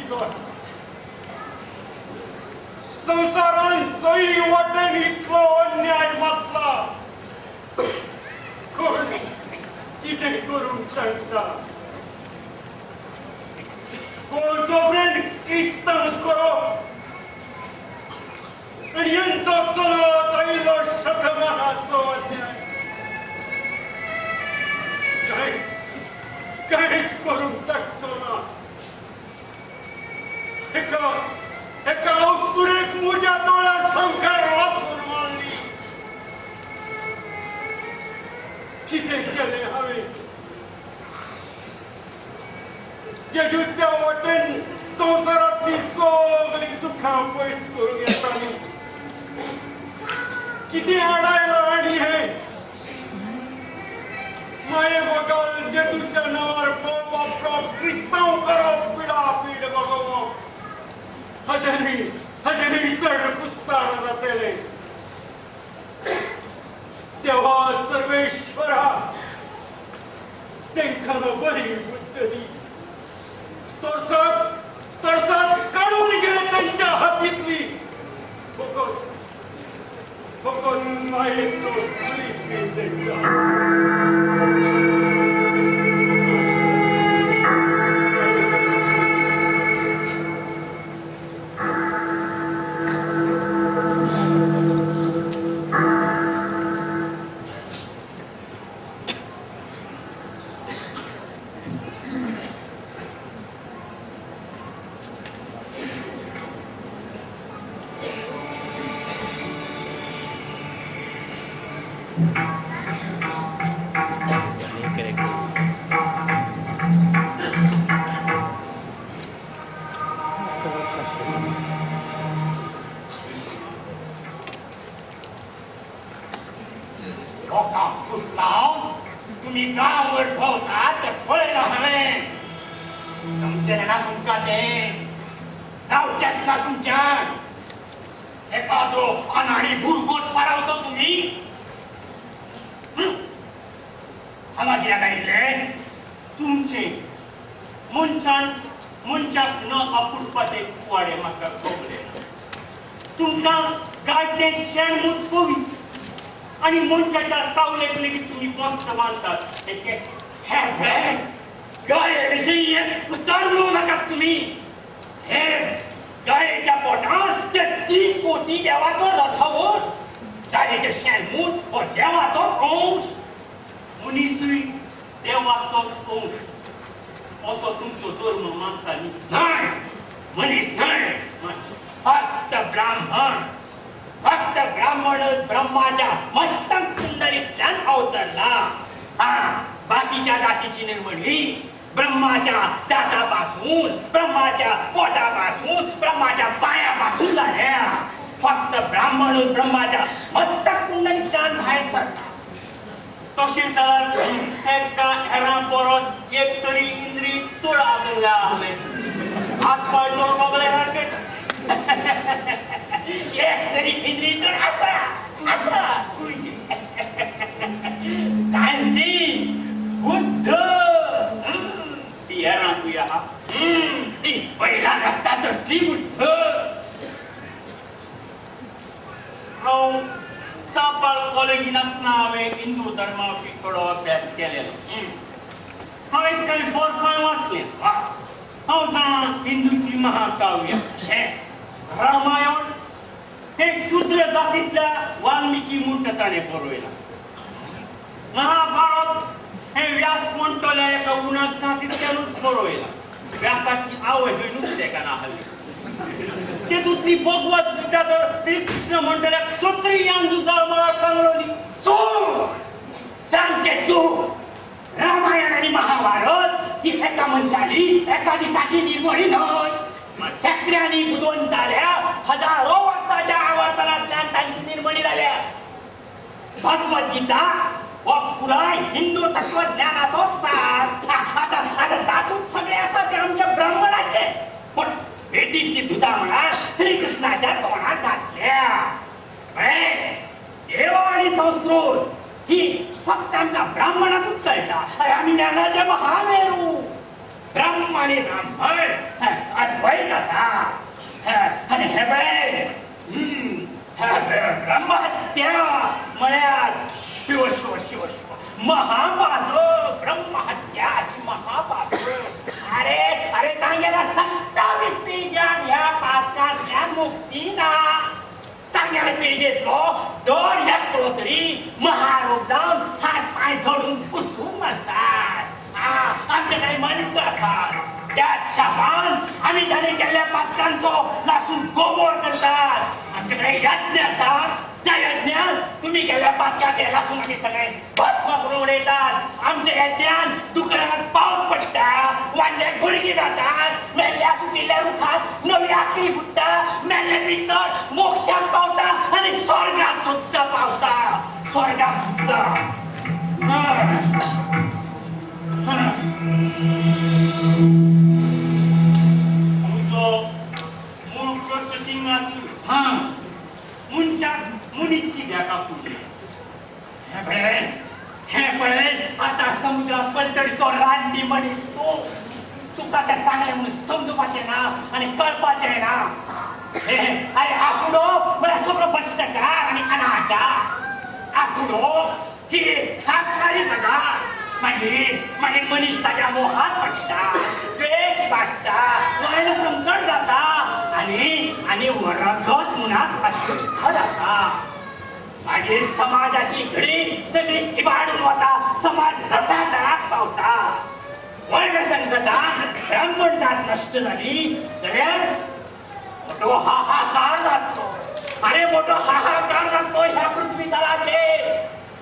जोय. संवसारान चोय वाटेन इतलो अन्याय मातला, कोण कितें करूंक शकता? कोण जोबरेन क्रिस्तांव करप आनी हेंचो चलत आयिल्लो शतमानाचो अन्याय काय कांयच करूंक शकचो ना. एका एका अस्तुरेक म्हज्या दोळ्या सामकार वाचून मारली. कितें केलें हांवें? जेजूच्या वाटेन संवसारांतली सगळीं दुखां पयस करूंक येतालीं. कितें आडायलां आनी हें माये बगल जेजूच्या नांवार बोम वापरप, क्रिस्तांव करप, पिडापीड भोगोवप, हाजेनूय हाजेनूय चड कुस्तार जातलें. देवा सर्वेश्वरा, तेंकां बरी बुद्द दी. तरसाद तरसाद काडून घे तेंच्या हातींतली. फकत फकत मायेचो दुरीस दी तेंच्या. तुमी गांवभर भोंवतात तें पळयलां हांवें. समजलें ना तुमकां तें? जावचेंच ना तुमच्यान. एखादो अनाडी भुरगोच फारावतो तुमी. हांगा कित्याक आयिल्ले? तुमचें मनशान मनशाक न आपुडपाचें कुवाडें म्हाका खबरें ना. तुमकां गायचें शेण मूत पवित्र आनी मनशाच्या सावलेक लेगीत तुमी बस्त मानतात. हे गाये विशीं एक उतर उलोवं नाकात तुमी. हे गायेच्या पोटांत ते 30 कोटी देवाचो रथावत. गायेचें शेण मूत हो देवाचो अंश. मनीसूय देवाचो अंश असो तुमचो धर्म मानता न्ही? न्हय, मनीस न्हय, फक्त ब्राह्मण. फक्त ब्राह्मणच ब्रह्माच्या मस्तक कुंडलींतल्यान अवतरला. हा, बाकीच्या जातीची निर्मणी ब्रह्माच्या दातापासून, ब्रह्माच्या पोटापासून, ब्रह्माच्या पायापासून जाल्या. फक्त ब्राह्मणच ब्रह्माच्या मस्तक कुंडलींतल्यान भायर सरता. तशें जाल्यार एका हेरां परस एक तरी इंद्री चड आसूंक जाय आसलें. हात पांय तर सगळे सारकेच. एक तरी इंद्री चड आसा, आसा. तांची बुद्ध. ती हेरांकूय आहा. ती बैलाक आसता तसली बुद्ध. हांव सापाल कॉलेजीन आसतना हांवें हिंदू धर्मा विशीं थोडो अभ्यास केलेलो. हांवें कांय बरपां वाचलें. हांव जाणा हिंदूची महाकाव्य रामायण हे शूद्र जातींतल्या वाल्मिकी म्हणटा ताणें बरयलां. महाभारत हे व्यास म्हणटल्या एका उणाक जातींतल्यानूच बरयलां. व्यासाची आवय खंय नुस्तेकान आहली. तेतूंतली भगवत गीता तर श्रीकृष्ण म्हणटल्या क्षत्रियान झुजार मळार सांगलोली. चूक, सामकें चूक. रामायण आनी महाभारत ही एका मनशाली एका दिसाची निर्मणी न्हय. शेंकड्यांनी बुदवंताल्या हजारो वर्साच्या आवर्तनांतल्यान तांची निर्मणी जाल्या. भगवद्गीता हो पुराय हिंदू तत्वज्ञानाचो सार. आतां आतां तातूंत सगळें आसा तें आमच्या ब्राह्मणाचें. पूण वेदीक ती झुजां म्हळ्यार श्रीकृष्णाच्या तोंडात घातल्या. देव आनी संस्कृत ही फक्त आमकां ब्राह्मणाकूच कळटा. आमी ज्ञानाचे महामेरू. ब्रह्म आनी ब्राह्मण अद्वैत हत्या म्हळ्यार शिव शिव शिव शिव महापातक, ब्रह्महत्या महापातक. अरे अरे तांगेल्या 27 पिळग्यान ह्या पातकांतल्यान मुक्ती ना. तांगेल्या पिळगेंतलो दर एकलो तरी महारोग जावन हात पांय झडून कुसून मरतात. आमचे कडे मंत्र आसा, त्या शापान आमी ताणें केल्ल्या पातकांचो लासून गोबोर करतात. आमच्याकडे यज्ञ आसा, त्या यज्ञान तुमी केल्ल्या पातकाचे लासून आमी सगळे भस्म करून उडयतात. आमच्या यज्ञान दुकराक पावस पडटा, वांज्याक भुरगीं जातात, मेल्ल्या सुकिल्ल्या रुखाक नवी आकरी फुट्टा, मेल्ले भितर मोक्षाक पावता आनी स्वर्गाक सुद्दां पावता, स्वर्गाक सुद्दां. तुजो मूळ प्रश्न थिंगाच. मनशाक मनीस कित्याक आफुडले? हे पळय साता समुद्रा पलतडचो रानटी मनीस तूं. तुका तें सांगलें म्हणून समजुपाचें ना आनी कळपाचें ना. अरे आफुडो म्हळ्यार सगळो भश्टकार आनी अनाचार. आफुडो ही हातमारी गजाल. मागीर मागीर मनीस ताच्या मोहात पडटा, द्वेश वाडटा, वर्ण संकट जाता आनी आनी वरगत मुनाक अशुद्ध जाता. मागीर समाजाची घडी सगळी इबाडून वता, समाज रसातळाक पावता. वर्ण संकटान ब्राह्मण जात नश्ट जाली जाल्यार मोठो हाहाकार जातलो. अरे मोठो हाहाकार जातलो ह्या पृथ्वी तलाचेर.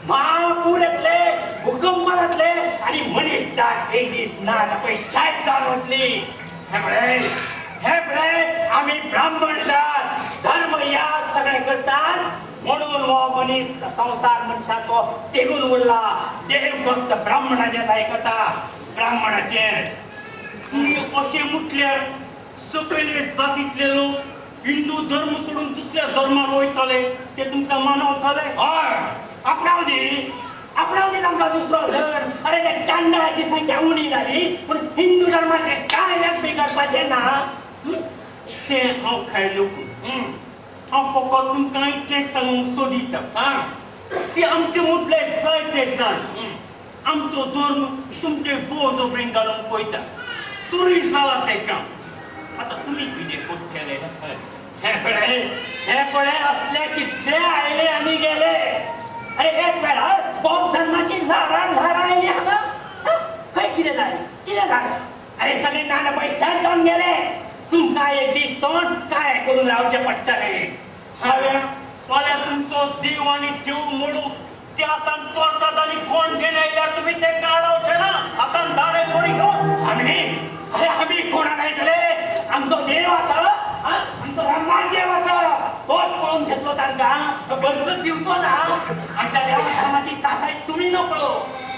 महापूर येतले, भूकंप जातले आनी मनीस जात एक दीस ना पयशायत जावन वतली. हे पळय आमी ब्राह्मण जात धर्म याद सगळें करतात म्हणून हो मनीस संवसार मनशाचो तेगून उरला. देव फक्त ब्राह्मणाचेच आयकता, ब्राह्मणाचेच. तुमी अशें म्हटल्यार सकयले जातींतले लोक हिंदू धर्म सोडून दुसऱ्या धर्माक वयताले ते तुमकां मानवताले? हय, आपणाव दी, आपणाव दी तांकां दुसरो धर्म. अरे त्या चांडाळाची संख्या उणी जाली पूण हिंदू धर्माचें कांय बिगडपाचें ना. तें हांव खायलो. हांव फकत तुमकां इतलें सांगूंक सोदिता की आमचे मुदले जायते जाण आमचो धर्म तुमचे बोजबरीन घालूंक पळयता. सुरू जाला तें काम. आतां तुमी कितें करतले? हे पळय असले कितले आयले आनी गेले. अरे एक वेळार बौद्ध धर्माची ल्हारां ल्हारां आयली हांगा. खंय कितें जालें, कितें जालें? अरे सगळे नाना पयशान जावन गेले. तुमकां एक दीस तोंड काय करून रावचें पडटलें. फाल्यां फाल्यां तुमचो देव आनी देव मोडूंक ते आतां तोरतात आनी कोण घेवन आयल्यार तुमी ते काळावचे ना. आतां दाणे थोडी घेवन आमी, अरे आमी कोणा लायतले? आमचो देव आसा, आमचो रामान देव आसा, तोच पळोवन घेतलो तांकां, बरकत दिवचो ना. आमच्या देवा धर्माची सासाय तुमी नकळो.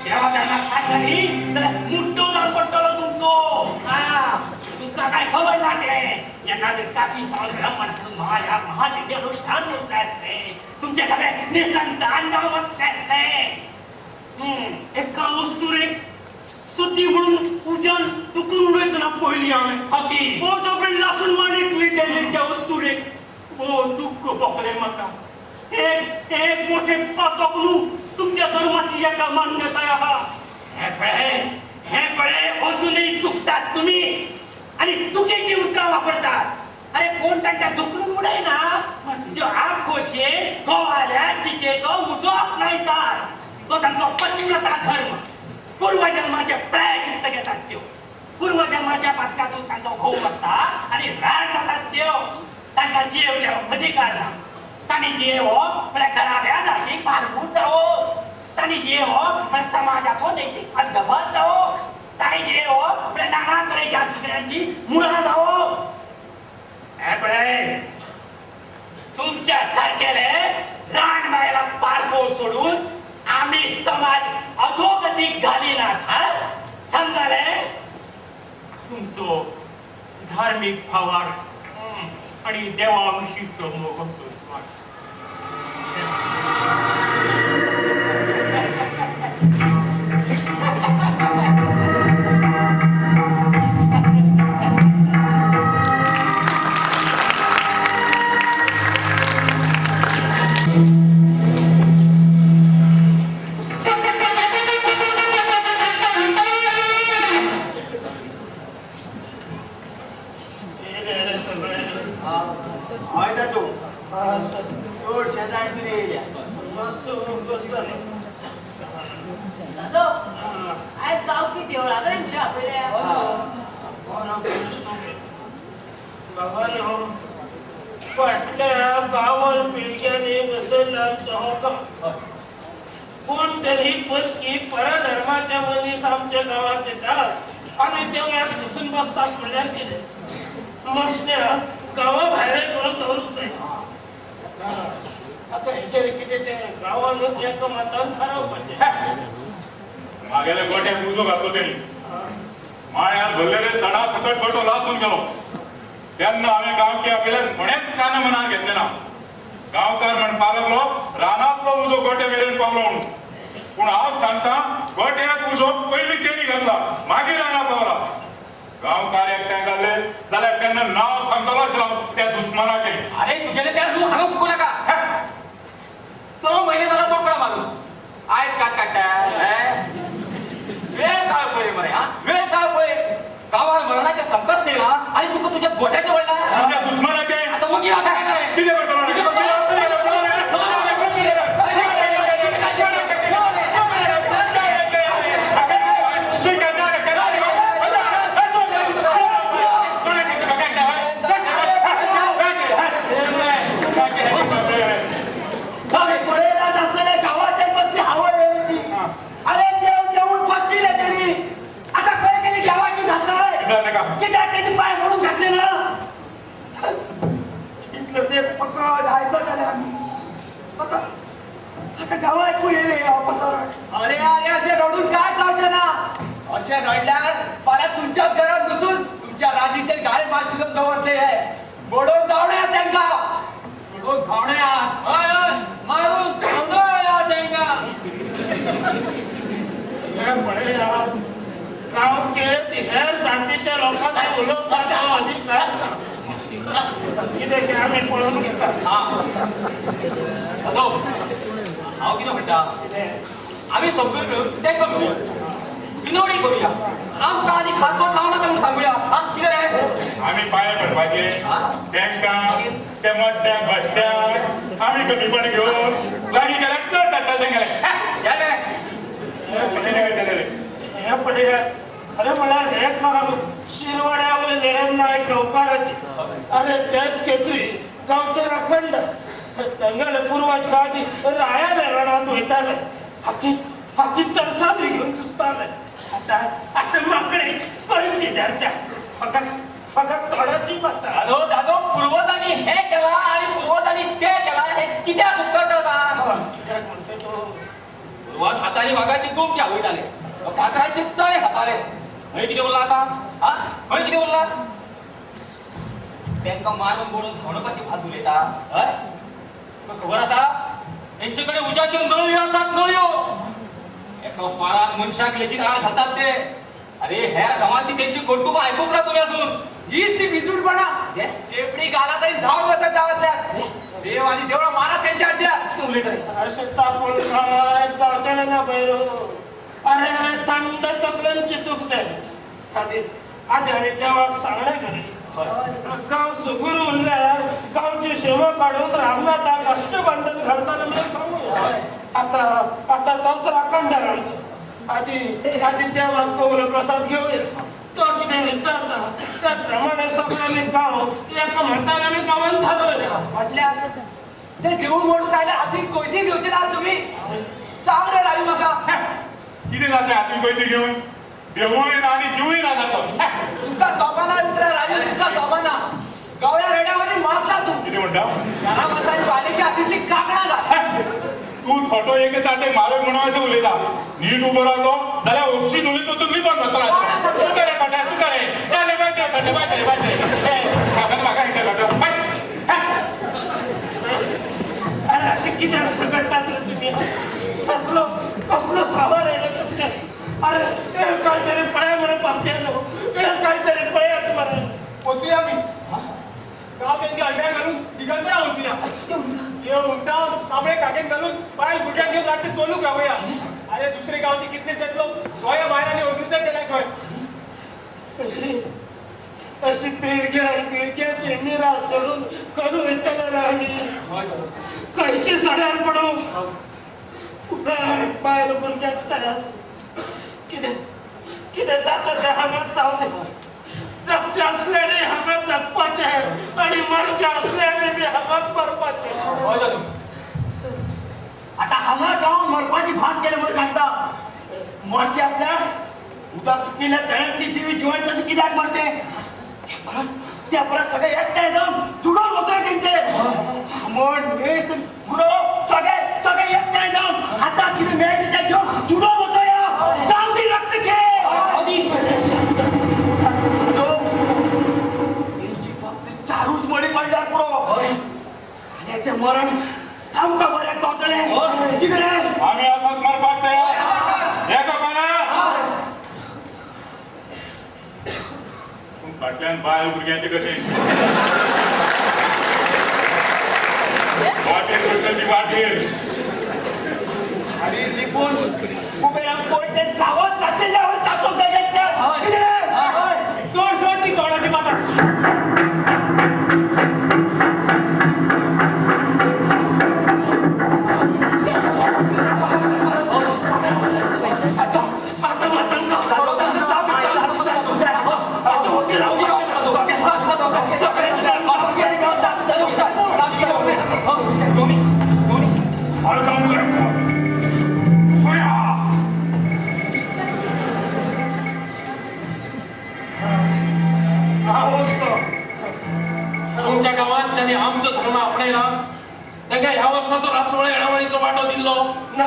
देवा धर्माक हात घाली जाल्यार मुड्डो जावन पडटलो तुमचो. तुमकां काय खबर ना तें. जेन्ना जर काशी सावन ब्राह्मण महाचंडी अनुष्ठान करूंक जाय आसलें, तुमचे सगळे निसंतान जावन वतलें आसलें. एका वस्तुरेक सती म्हणून उज्यान तुकून उडयतना पयली हांवें हती बोजबरीन लासून मारिल्ली तेजेर त्या वस्तुरेक. भोव दुख्ख भोगलें म्हाका. एक एक मोठें पातक न्हू तुमच्या धर्माची एका मान्यताय आहा. हे पळय अजुनूय चुकतात तुमी आनी चुकीची उतरां वापरतात. अरे कोण तांच्या दुखणून उडयना, त्यो आपखोशयेन घोवाल्या चितेचो उजो आपणायतात. तो तांचो पतिव्रता धर्म. पूर्वजन्माचे प्रायचित्त घेतात त्यो. पूर्वजन्माच्या पातकातून तांचो घोव वता आनी राड जातात त्यो. तांकां जियेवचे अधिकार ना. तांणी जियेवप म्हळ्यार घराब्या जातीक पारपूत जावप, तांणी जियेवप म्हळ्यार समाजाचो नैतीक अधपत जावप, तांणी जियेवप म्हळ्यार नाना तरेच्या झगड्यांची मुळां जावप. हे पळय तुमच्या सारकेले रान बायला पारपोळ सोडून आमी समाज अधोगतीक घालिनात. हा समजालें? तुमचो धार्मीक भावार्थ आनी देवा विशींचो मोग आमचो स्वार्थ. सगळे. हय तातू, चडशे जाण तरी येयल्या. आयज गांवची देवळा कडेन शी आपयल्या. बाबानो, फाटल्या 52 पिळग्यांनी बसयल्लो आमचो हो गांव. कोण तरी परकी परधर्माच्या मनीस आमच्या गांवात येतात आनी देवळात घुसून बसतात म्हणल्यार कितें? मसण्या गांवा भायर करून दवरूंक जाय. आतां हेचेर कितें तें गांवानूच एका मतान थारावपाचें. मागेल्या गोट्याक उजो घातलो तेणी, माळ्यार भरलेले तणा सकट गोटो लासून गेलो. तेन्ना हांवें गांवकी आपल्यान कोणेच कान मनार घेतलें ना. गांवकार म्हणपाक लागलो रानांतलो उजो गोट्या मेरेन पावलो म्हणून. पूण हांव सांगता, गोट्याक उजो पयलीं तेणी घातला, मागीर रानां पावला. गांवकार एकठांय जाले जाल्यार तेन्ना नांव सांगतलो आशिल्लो हांव त्या दुस्मानाचें. अरे तुगेले त्या रूख हांगा सुकू नाका. 6 महिने झाला बोकडा मारून आयज कात काडटा. वेळ काळ पळय मरे, हा वेळ काळ पळय. गांवार मरणाचे संकश्ट येयला आनी तुका तुज्या गोट्याचे पडला तुज्या दुस्मानाचें. आतां वगी रावता काय नाही? कितें करतलो? कितें करतलो? पळयलाच आसतलें गांवाचेर कसली हावळ येयली ती. अरे देव देवूळ बसविलें तेणी, आतां खंय गेली गांवाची सासाय? कित्याक तेजी पांय मोडून घातले ना? इतलो ते फकत आयकताले आमी. आतां आतां गांवांत येयलें पसरण. अरे अरे, अशें रडून काय जावचें ना. अशें रडल्यार फाल्यां तुमच्या घरात घुसून तुमच्या राजीचेर घाय मात शिजोवन दवरतले. हे बडोवन धांवडयात तेंकां, बडोवन धांवडयात. हय हय, मारून धांवडया तेंकां. हें पळयात, गांवकेंत हेर जातीच्या लोकांक उलोवपाचो अधिकार ना. कितें तें आमी पळोवन घेता. हॅलो, हांव कितें म्हणटा, आमी सगळीं मेळून तेंकां मेळुया, विनवणी करुया. आमकां आनी खातकोट लावं नाका म्हणून सांगुया. हा कितें रे? आमी पांय पडपाचे तेंकां, ते मस्त्याक भश्ट्याक आमी कमीपण घेवन लागीं गेल्यार चड धाडटा तेंगेलें. गेलें. हें पळयात, खरें म्हळ्यार हें काम शिरवाड्या वयले नायक गांवकाराचें. अरे तेच खेत्री गांवचे राखणदार. तेंगेले पुर्वज आदी रायाले रणांत वयताले, हाती हाती तरसादी घेवन सुचताले. आतां आतां माकडेच कळटी धरता, फकत फकत तोडाची मारता. दादो दादो, पुर्वजांनी हें केलां आनी पुर्वजांनी तें केलां हें कित्याक उपकारता? कित्याक म्हणटा तूं? पुर्वज हातांनी वागाची गोमटी आवयताले, फातराचे चणे खाताले. हय कितें उरलां आतां? हा हय कितें उरलां? तेंकां मारून बडोवन धांवडोवपाची भास उलयता. हय तुका खबर आसा तेंचे कडेन उज्याच्यो नळयो आसात, नळयो. एका फारान मनशाक लेगीत आळ घालतात ते. अरे हेर गांवाची तेंची कर्तुबां आयकूंक ना तुमी अजून. हीच ती विजूडपणा. चेपडी घालात आणि धांव वचत गावातल्या. देव आणि देवळा मारा त्यांच्या अड्ड्या. कितें उलयता रे? अशें तापून काय जावचें ना भैरो. अरे थंड तकलेन चिंतूंक जाय. आदी आदी आमी देवाक सांगणें करी, गांव सुगूर उरल्यार गांवची शेवा काडून रामनाथाक अष्टबंधन घालताले म्हणून सांगूया. आतां आतां तोच राखणदार आमचो. आदी आदी देवाक कौल प्रसाद घेवया. तो कितें विचारता त्या प्रमाणे सगळ्यांनी गांव एका मतान आमी गांवान थारोवया. म्हटल्यार ते देऊळ मोडून राहिल्यार हातीन कोयती घेवचे ना तुम्ही. सांग रे राजू म्हाका. कितें जातलें हातीन कोयती घेवन? देवूय ना आनी जिवूय ना जातो. तुका सोबाना उतरा राजू, तुका सोबाना. गवळ्या रेड्यावरी मातला तूं. कितें म्हणटा? घरा वचान बालीच्या हातींतली काकणां घाल. तूं थोटो एक चाटे मारक म्हणून अशें उलयता. नीट उबो रावलो जाल्यार उपशी धुली वचून लिपोन वतलो. तूं करे फाट्या, तूं करे. चल बाय फाट्या, बाय बाय. म्हाका म्हाका एकटें फाट्या. अरे अशें कित्याक झगडटात रे तुमी? कसलो कसलो सावर येयलो तुमचेर? अरे काय तरी पळया मरे पासत्यानो, काय तरी पळयात मरे. वचुया आमी गांव तेंची अड्ड्यार घालून दिगंतरा वचुया. देव उमटा कांबळे काकेन घालून बायल भुरग्यांक घेवन रातचे चलूंक रावया. अरे दुसरे गांवचे कितलेशेच लोक गोंया भायर आनी ओगरीचे गेले खंय. अशी अशी पिळग्यार पिळग्याची मेर सोडून खंय वयतले रे आमी? खंयचे सड्यार पडूं? बायल भुरग्यांक त्रास कितें कितें जाता तें हांगाच जावं. जगचें आसल्यार हांगा जगपाचें आनी मरचें आसल्यार बी हांगाच मरपाचें. आता हांगा गांव मरपाची भास केले म्हणून सांगता. मरचें आसल्यार उदक सुकिल्ल्या तळ्यांतली जिवी जिवण तशें कित्याक मरते? त्या परत सगळे एकठांय जावन तुडोवन वचोय तेंचे म्हण मेस गुरो सगळे सगळे एकठांय जावन हाताक कितें मेळटा तें घेवन तुडोवन वचोया. जावं ती रक्त घे. तेंची फक्त चारूच मडी पडल्यार पुरो. आल्याचें मरण आमकां बऱ्याक पावतलें. कितें रे? आमी आसात मरपाक तयार. एका पांया फाटल्यान बायल भुरग्यांचे कशें वाटेर पडटली वाटेर. आनी लिपून कुबेराक पळय ते सावध जातले ताचो जाय. कितें रे? सोड सोड ती तोंडाची पातां. तुमच्या गांवांत ज्यांनी आमचो धर्म आपणायला तांकां ह्या वर्साचो रासवळ येणावळीचो वांटो दिल्लो ना.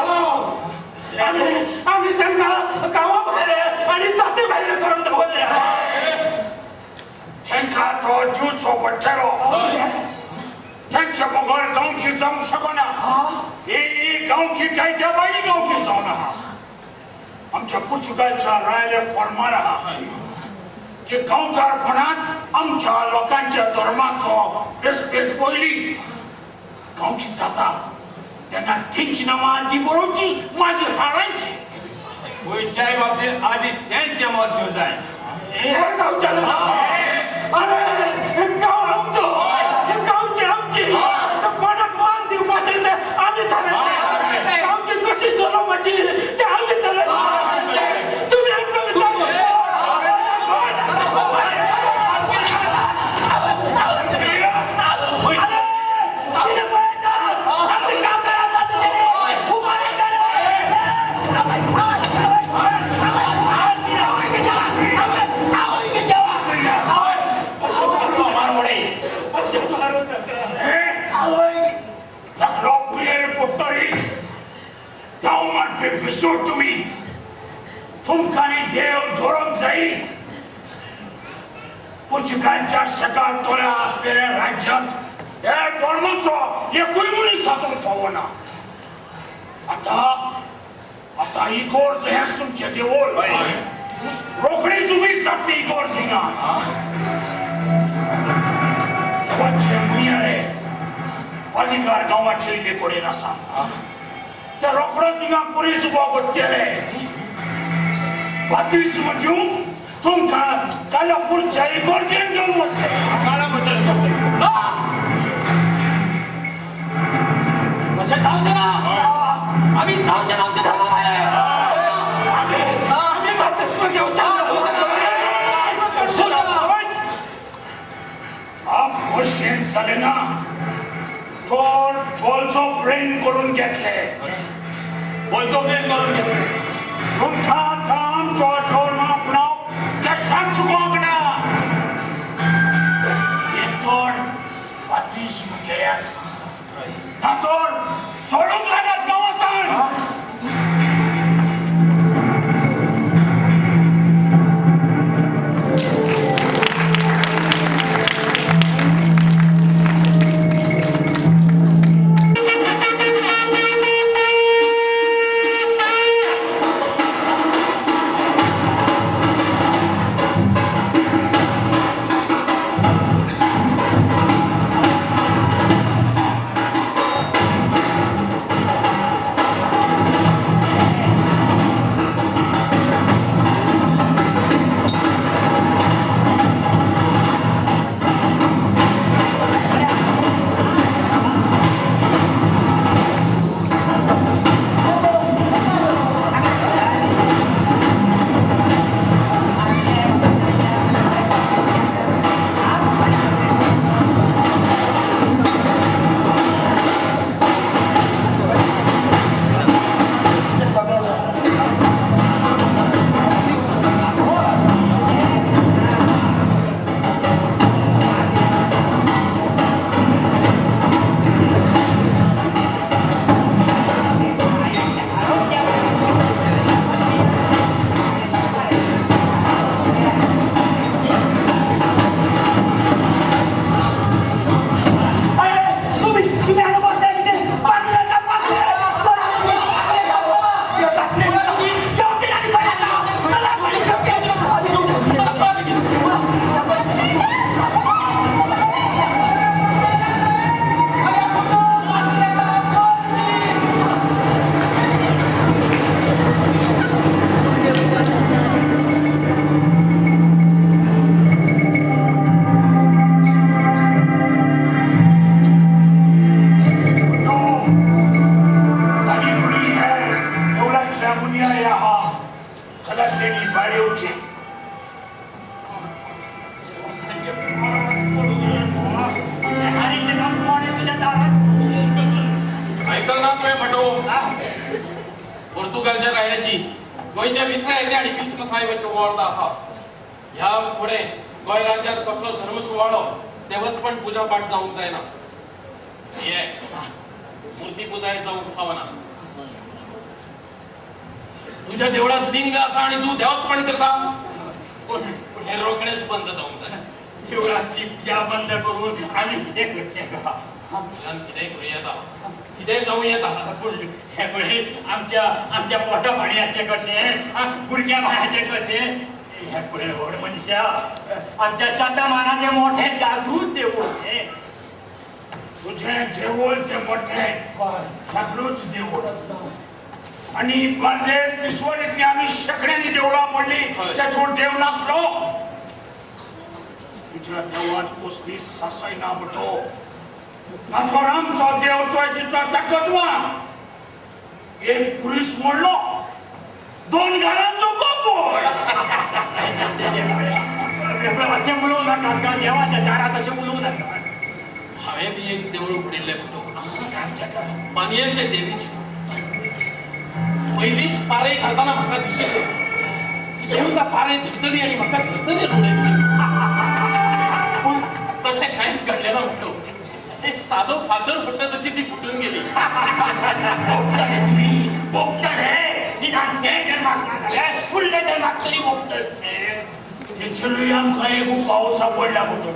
आमी तांकां गांवा भायर आनी जाती भायर करून दवरले. तांकां तो दिवचो पडटलो. तांचे बगर गांवकी जावंक शकना. ही गांवकी जायत्या वायली गांवकी जावन आहा. आमच्या पुर्तुगालच्या रायले फॉर्मार आहा की गांवकारपणांत आमच्या लोकांच्या धर्माचो रेस्पेक्ट पयली गांवकी जाता तेन्ना तेंची नांवां आदी बरोवची मागीर हाडांची. पयशाय बाबतींत आदी तेंचें मत घेवं जाय. हें जावचें ना. अरे गांव आमचो, गांवची आमची. कोणाक मान दिवपाचें तें आमी थारायलें. गांवची कशी चलोवपाची तें आमी थारायलें. तुमी आमकां विचार. तुमी तुमकां देव धरूंक जाय. पुर्तुगालच्या शेकार तोऱ्या आसलेल्या राज्यांत हे धर्माचो एकूय मनीस आसूंक फावना. आतां आतां इगोर्ज हेंच तुमचें देवूळ. रोखडीच उबी जातली इगोर्ज हिंगा. देवाचे मुयरे अधिकार गांवाचे इल्ले कडेन आसा. ते रोखडोच हिंगा पुलीस उबो करतले. बातिस्म दिवंक तुमकां कालापूरच्या इगोर्जेन घेवन वतले. तशें जावचें ना. आमी जावचें ना आमच्या धर्मा भायर. आमी बातिस्म घेवचें ना. आप खोशयेन जालें ना तर बोलचो प्रेम करून घेतले. बोलचो प्रेम करून घेतले. तुमकां आतां आमचो धर्म आपणाव केशांत चुकोवंक ना. हें तर बातिस्म घेयात ना तर सोडूंक लागात गांवांतल्यान. पुर्तुगालच्या रायाची, गोंयच्या विसरायाची आनी बिस्म साहेबाची ओवाळटा आसा. ह्या फुडें गोंय राज्यांत कसलो धर्म सुवाळो, देवस्पण पुजा पाठ जावंक जायना. हे मूर्ती पुजाय जावंक फावना. तुज्या देवळांत लिंग आसा आनी तूं देवस्पण करता, पूण हे रोखडेच बंद जावंक जाय. देवळांतली पुजा बंद करून आमी कितें करचें का? कितेंय करूं येता, कितेंय जावं येता. पूण हें पळय, आमच्या आमच्या पोटा पाणयाचें कशें, भुरग्या बाळाचें कशें? हें पळय व्हड मनशा, आमच्या शतमानाचें मोठें जागृत देवूळ हें. तुझें देवूळ तें मोठें जागृत देवूळ आनी बार्देस तिसवाडींतली आमी शेंकड्यांनी देवळां पडली, तेचो देव नासलो. तुज्या देवान कसली सासय ना म्हणटो. ताचो आमचो देव चोय तितलो ताकदवान. एक पुरीस मोडलो, दोन घरांचो गोबोर. अशें उलोवं नाका, देवाच्या दारांत अशें उलोवं नाका. हांवें बी एक देवूळ पडिल्लें म्हणटो, मानयेलचे देवीचें. पयलींच पारय घालतना म्हाका दिशिल्लें की देवता पारय धरतली आनी म्हाका धरतली उडयतली. पूण तशें कांयच घडलें ना म्हणटो. एक सादो फातर फुट्टा तशी ती फुटून गेली. भोगतले तुमी, भोगतले. निदान ते जन्माक ना जाल्यार फुडल्या जन्माक तरी भोगतले. तेचेरूय आमकां एक उपाव सापडला म्हणटो.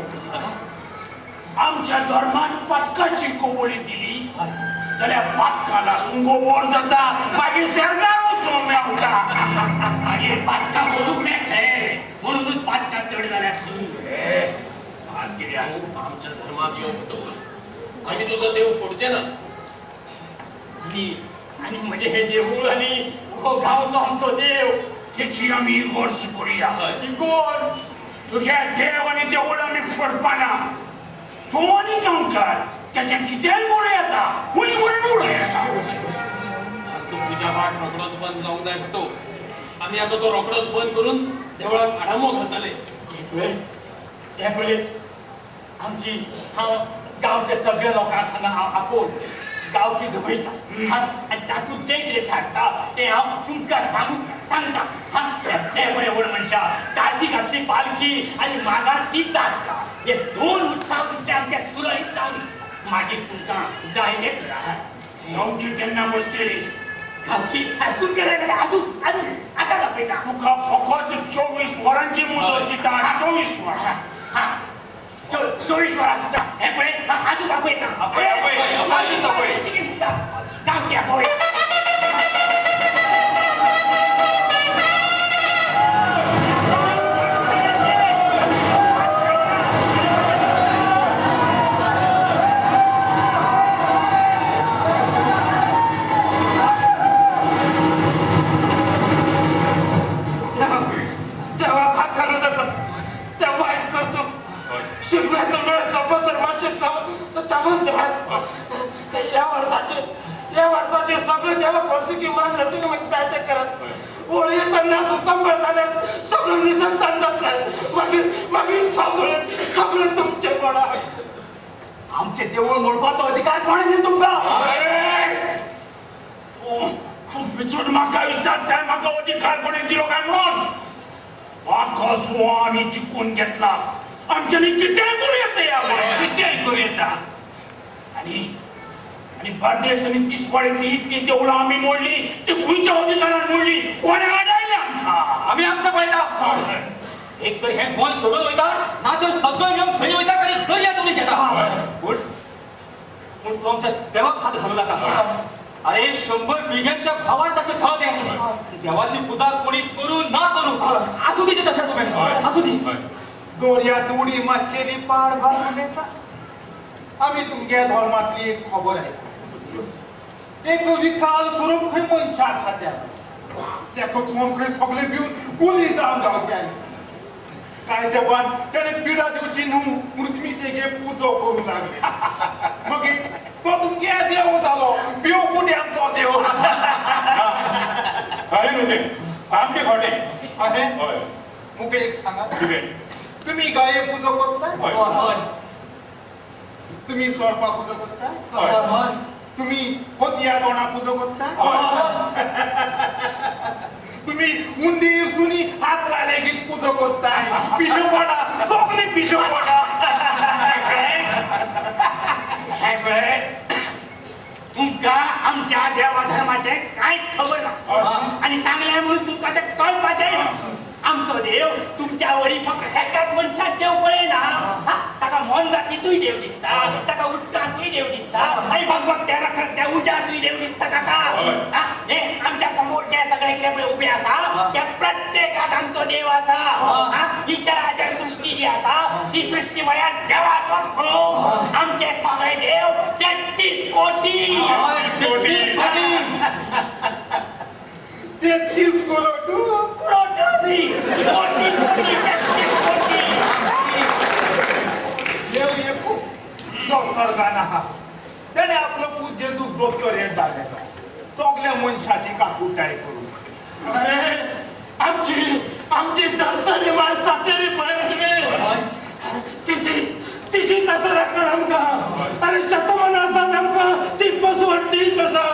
आमच्या धर्मान पातकाची कोवळी दिली जाल्यार पातकां लासून गोबोर जाता, मागीर शेरणार वचूंक मेवता. मागीर पातकां करूंक मेळटले, म्हणूनच पातकां चड जाल्यात. आमच्या धर्मात यो फुटो, आमी तुजो देव फोडचे ना. आनी आनी म्हजें हें देवूळ आनी हो गांवचो आमचो देव, तेची आमी इगोर्ज करुया. इगोर्ज? तुगे देव आनी देवूळ आमी फोडपाना. तूं आनी गांवकार तेचें कितेंय करूं येता, खूंय करून उडोवं येता. आमचो पुजा पाठ रोखडोच बंद जावंक जाय फुटो. आमी आतां तो रोखडोच बंद करून देवळाक आडामो घालतले. हें पळय, आमची हांव गांवच्या सगळ्या लोकांक हांगा आपोवन गांवकी जमयता आनी तातूंत जें कितें थारता तें हांव तुमकां सांगता. हें पळय व्हड मनशा, कार्तिकांतली पालखी आनी माघांतली जात्रा हे दोन उत्सव तुमचे आमच्या सुरळीत जावन मागीर तुमकां जाय तें करात. गांवकी केन्ना बसतली? गांवकी तुमकां जाय जाल्यार आजून आजून आतांच आपयता. तुका फकत 24 वरांची मुजत दिता. 24 वरां. हां, 24 वरां सुद्दां. हें पळय, आजूच आपयता. गांवकी आपय. देवा भात घालूं जाता त्या वायट करतो शिगम्याचो मेळ सोंपसर मातशें थांबून घेयात. ह्या वर्साचे सगळे देवा परिस्थिती मान जातली, मागीर जाय तें करात. होळयेचो नाच उचंबळ जाल्यार सगळें निसंतान जातलें. मागीर मागीर सगळें सगळें तुमचें पडा. आमचें देवूळ मोडपाचो अधिकार कोणें दिलो तुमकां? तूं बिचून म्हाका विचारताय म्हाका अधिकार कोणें दिलो काय म्हणून? वाको आमी जिखून घेतला, आमच्यांनी कितेंय करूं येता. ह्या गोंयांत कितेंय करूं येता. आनी आनी बार्देस आनी तिसवाडींतली इतली देवळां आमी मोडली, ती खंयच्या अधिकारान मोडली? कोणें आडायलें आमकां? आमी आमच्या पळयता. एक तर हें गोंय सोडून वयता, ना तर सगळें मेळून खंय वयता तरी दर्या तुमी घेता. पूण पूण तूं आमच्या देवाक हात घालूं नाका. अरे 100 पिळग्यांच्या भावार ताचें थळ तें. देवाची पुजा कोणी करूं ना करूं, आसूं दी तशें तुवें, आसूं दी. दोर्यात उडी मातशेली पाड घालून येता. आमी तुमगे धर्मांतली एक खबर आयकली. एक विकाल स्वरूप खंय मनशाक खात्या, तेका चोवन खंय सगळे भिवन गुली जावन जावचे. कांय तेंपान तेणें पिडा दिवची न्हू म्हणून तुमी तेगे पुजो करूंक लागले. मागीर तो तुमगे देव जालो, भिव कुट्यांचो देव. खरें न्हू तें, सामकें खोटें. अशें? हय. मुगे एक सांगात, कितें? तुमी गाये पुजो करताय? हय. तुमी सोरपा पुजो करताय? हय. तुम्ही होतया तोंडा पुजो करता, तुम्ही उंदीर सुनी हातरा लेगीत पुजो करताय. पिशो पडा सगळी पिशो पडा. हे पळय, तुमकां आमच्या देवा धर्माचें कांयच खबर ना आनी सांगलें म्हणून तुमकां तें कळपाचें ना. आमचो देव तुमच्या वरी फक्त एकाच मनशाक देव पळयना, ताका मोनजातींतूय देव दिसता, ताका उदकांतूय देव दिसता आनी भगभगत्या रखरखत्या उज्यांतूय देव दिसता ताका. हे आमच्या समोर जे सगळे कितें पळय उबे आसा त्या प्रत्येकात आमचो देव आसा. ही चराचर सृष्टी जी आसा ती सृष्टी म्हळ्यार देवाचोच फळो. आमचे सगळे देव 33 कोटी. 33 करोड करोड न्ही, कोटी कोटी 33 कोटी. देव एकू जो स्वर्गान आहा तेणे आपलो पूत जेजूक दोतोर धाडलेलो सगल्या मनशाची काकुटाय करूंक. अरे आमची आमची धर्तरी माणसा तरी पळय तुमी तिची तिचीच आसा राखण आमकां. अरे शतमान आसात आमकां ती पसवड्डीच आसा.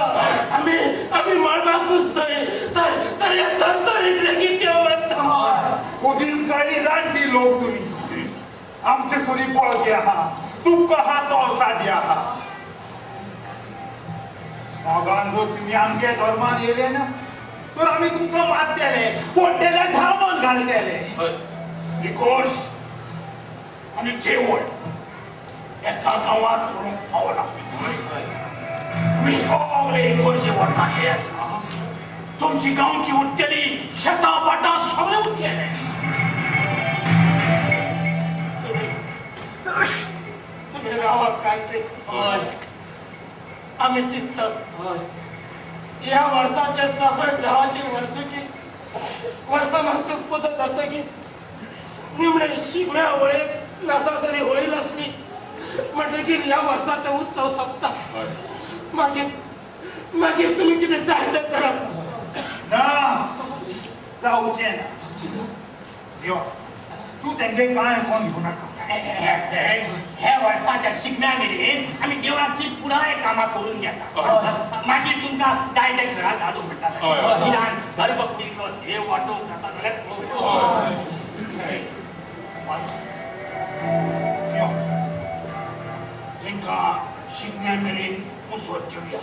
आमी आमी मळबाक पुजतय तर तर ह्या धर्तरीक लेगीत देव मानता. कोदीन काळी रानटी लोक तुमी, आमचे सुरी बळगे आहा, तुमकां आहा तो असाध्य आहा. मोगान जर तुमी आमच्या धर्मान येयले ना तर आमी तुमकां मारतले, फोडटले, धांवून घालतले. इगोर्ज आनी देवूळ एका गांवांत उरूंक फावना. तुमी सगळे इगोर्जे वटान येयात, तुमची गांवकी उरतली, शेतां भाटां सगळें उरतलें. तुमी रावात काय ते आमी चिंततात. ह्या वर्साचे सगळे देवाची वर्सुकी वर्सां मागतूक पुजा जातकीर निमणे शिगम्या होळयेक नासासरी होळी लासली म्हणटकीर ह्या वर्साचो उत्सव सोंपता. मागीर मागीर तुमी कितें जाय तें करात. ना जावचें ना. यो तूं तेंगे कांय कोण घेवं नाका. हे वर्साच्या शिगम्या मेरेन आमी देवळांतली पुराय कामां करून घेता. मागीर तुमकां जाय ते घरांत घालूंक म्हणटा, निदान गर्भकुडीचो देव वाटोवंक जाता जाल्यार तांकां शिगम्या मेरेन मुजवत दिवया.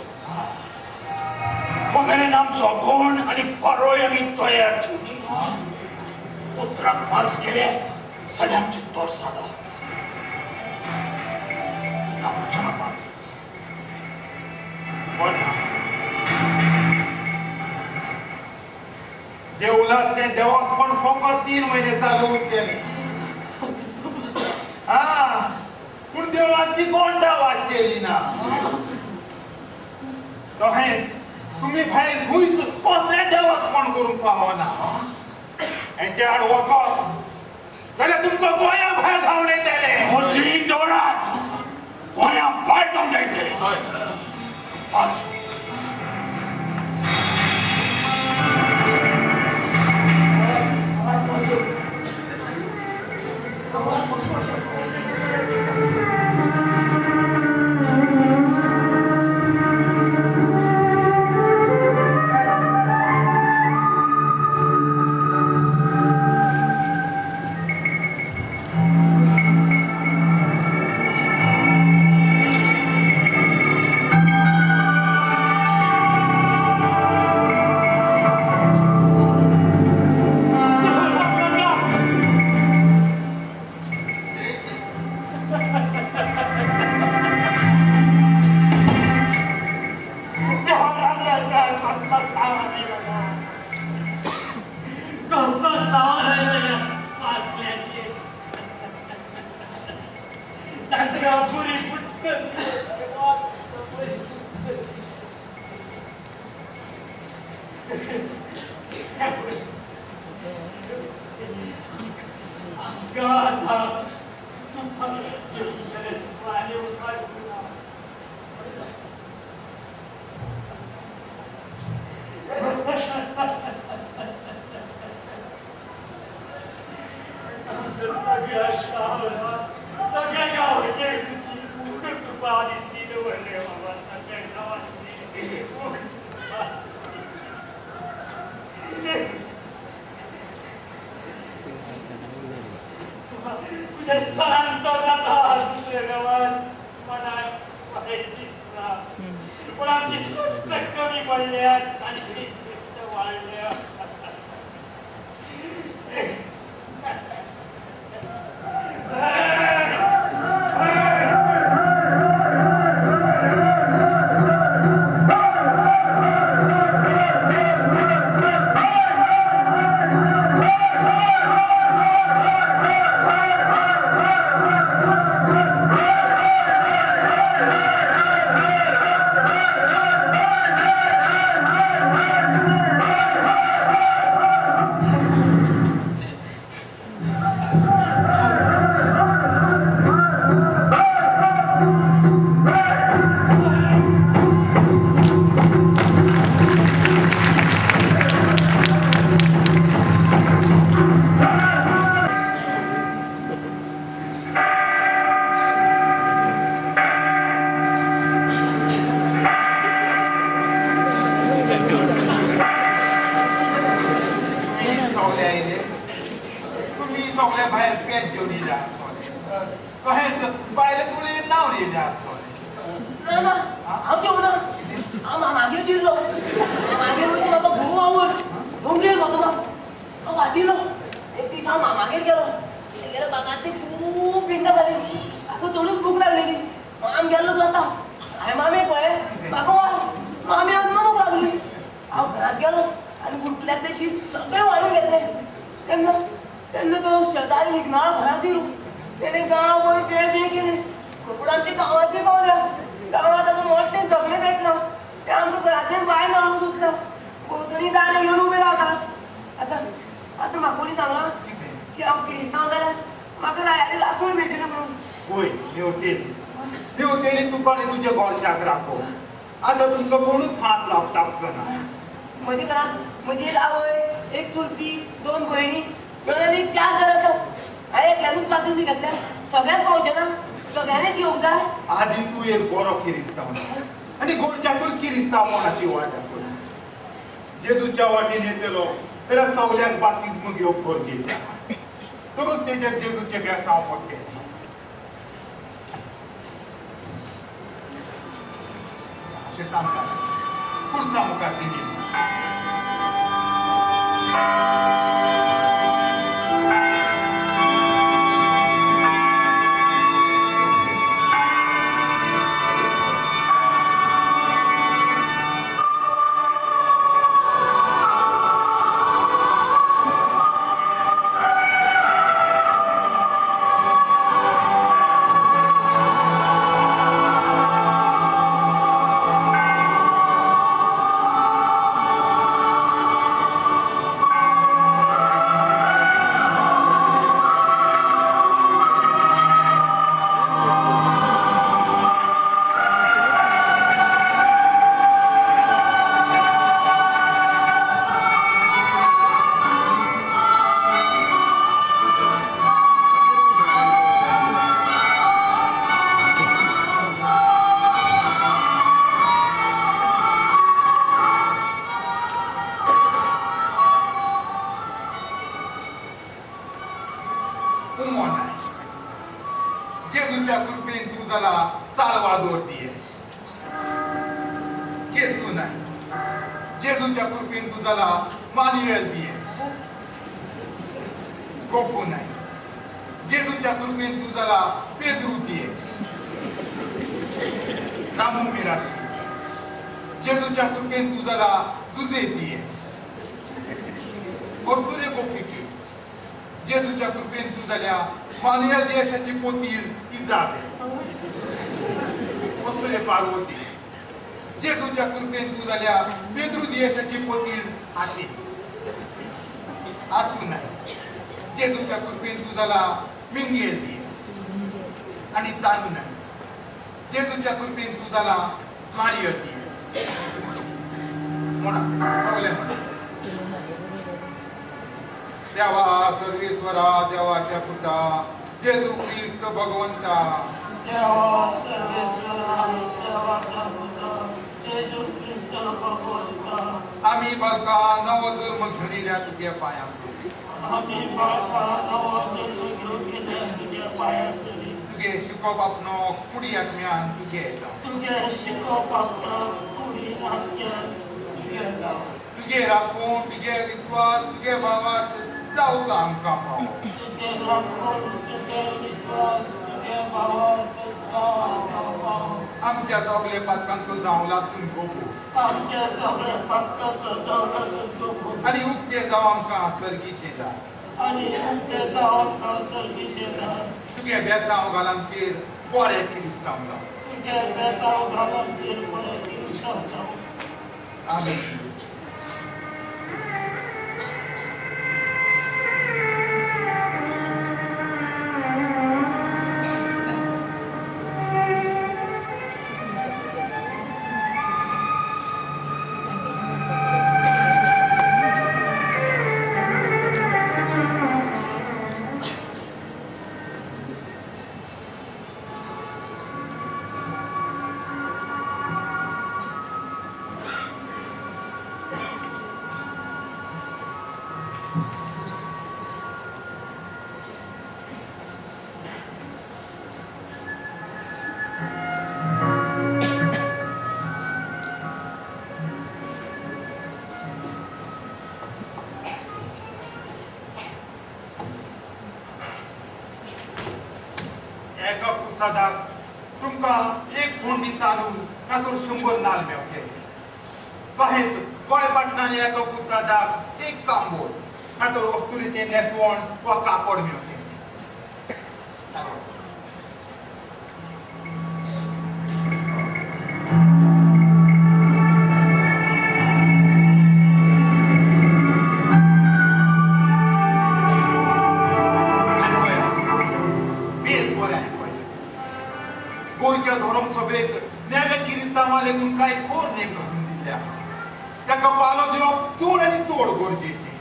तो मेरेन आमचो गोण आनी परोय आमी तयार ठेवची. उतराक फाल्स केले सगळ्यांची तोर सादा. देवळांतलें देवस्पण फकत 3 म्हयने चालू उरतलें. हा पूण देवळाची गोंडा वाचचेली ना. तशेंच तुमी भायर खंयच कसलें देवस्पण करूंक पावना. हेंचे आड वचत जाल्यार तुमकां गोंया भायर धांवडयतले. मोची दवरात गोंया भायर धांवडयतले. सगळ्या गावाचे तुझी कृपा दिसती दवरले बाबा. सगळ्या गावात आमची सुद्द कमी पडल्या, तांची सुद्द वाडल्या. तुगे शिकोवप आपलो कुडी आत्म्यान तुगे येता. तुगे शिकोवप आपलो कुडी कुडीन तुगे जावं. तुगे राखून तुगे विस्वास तुगे भावार्थ जावचो आमकां फावो. तुगे राखून तुगे विस्वास तुगे भावार्थ जावं आमकां फावो. आमच्या सगळे पातकांचो जावं लासून गोपू. आमच्या सगळे पातकांचो जावं लासून गोपू. आनी उक्ते जावं आमकां सर्गीचें दार. आनी उक्ते जावं आमकां सर्गीचें दार. तुगे बेसांव घाल आमचेर बरें किरिस्तांव जावं. तुगे बेसांव घाल आमचेर बरें किरिस्तांव जावं. आमेन. एका पुसादाक तुमकां एक फोंडी तांदूळ नातर 100 नाल मेवतले. तशेंच गोंय पाटणांनी एका पुसादाक एक कांबोर नातर वस्तुरीचें नेसवण वा कापड मेवतलें. गोंयच्या धर्मसभेत नव्या किरिस्तांवा लेगून कांय खोर नेम घालून दिल्या. ताका पालो दिवप चड आनी चड गरजेचें.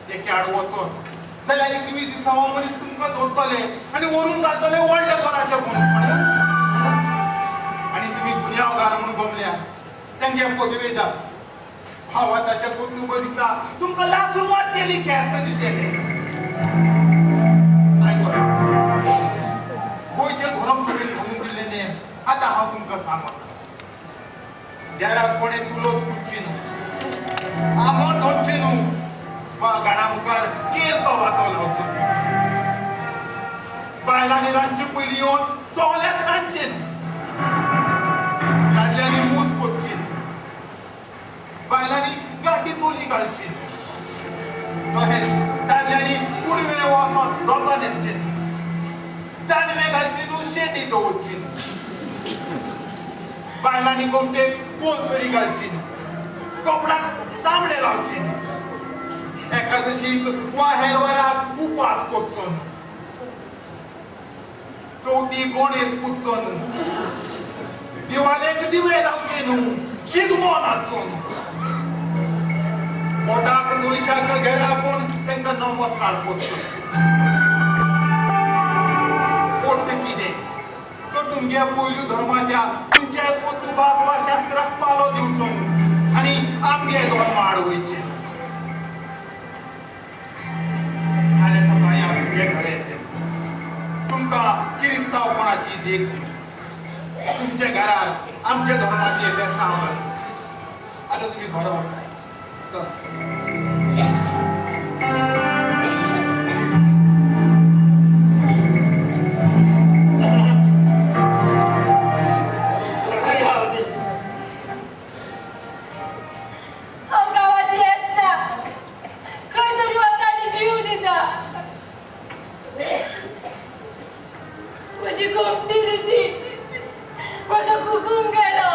तेच्या आड वचत जाल्यार 21 दिसा हो मनीस तुमकां धरतले आनी व्हरून घालतले व्हडल्या घराच्या बंदपणात. आनी तुमी गुन्यांवगार म्हणून गमल्या तेंगे पदवेदार भावा ताच्या कर्तुब दिसा तुमकां लासून वाडटली ख्यास्त दितले. गोंयच्या धर्मसभेत घालून दिल्ले नेम आतां हांव तुमकां सांगता. देरात कोणें तुलोस पुजची न्हू, आमोण धरचें न्हू वा घरा मुखार केल कवातो लावचो. बायलांनी रांदचे पयलीं येवन सगळ्यांत रांदचें न्हू. दादल्यांनी मूस कोतची न्हू. बायलांनी गांठी चोली घालची न्हू. तशेंच दादल्यांनी पुडवें वचत जोतां न्हेसचें न्हू. जानवें घालची न्हू, शेंडी दवरची न्हू. बायलांनी गोमटेक गोल सरी घालची न्हू. कपडाक तांबडे लावचे न्हू. एकादशीक वा हेर वराक उपास करचो न्हू. चवथी गणेश पुजचो न्हू. दिवाळेक दिवे लावचे न्हू. शिगमो नाचचो न्हू. पोटाक जोयशाक घरा आपोवन तांकां नमस्कार करचो. कितें तर तुमगे पयलू धर्माच्या तुमच्या कर्तुबाक वा शास्त्राक पालो दिवचो न्हू आनी आमगे धर्म आड वयचे. फाल्यां सकाळीं हांव तुमगे घरा येतलें. तुमकां किरिस्तांवपणाची देख दिवं. तुमच्या घरार आमच्या धर्माचें बेसांव. आतां तुमी घरा वचाय. चल. म्हजी गोमटी रिती म्हजो कुकूम गेलो.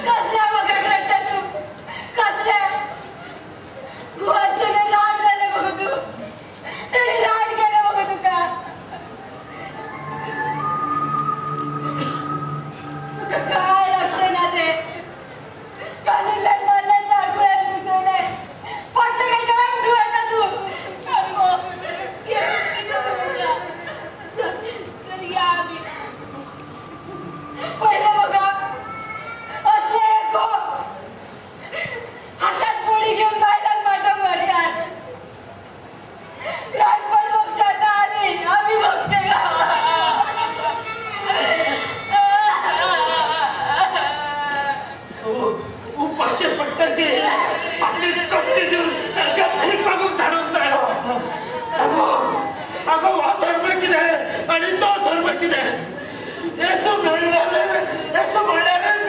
कसल्या म्हाका रडटा तूं? कसल्या गोवाचें राड जालें मगो तूं? तेणी राड केलें मगो तुका? तुका काय लागचें ना तें. कानिल्ल्यान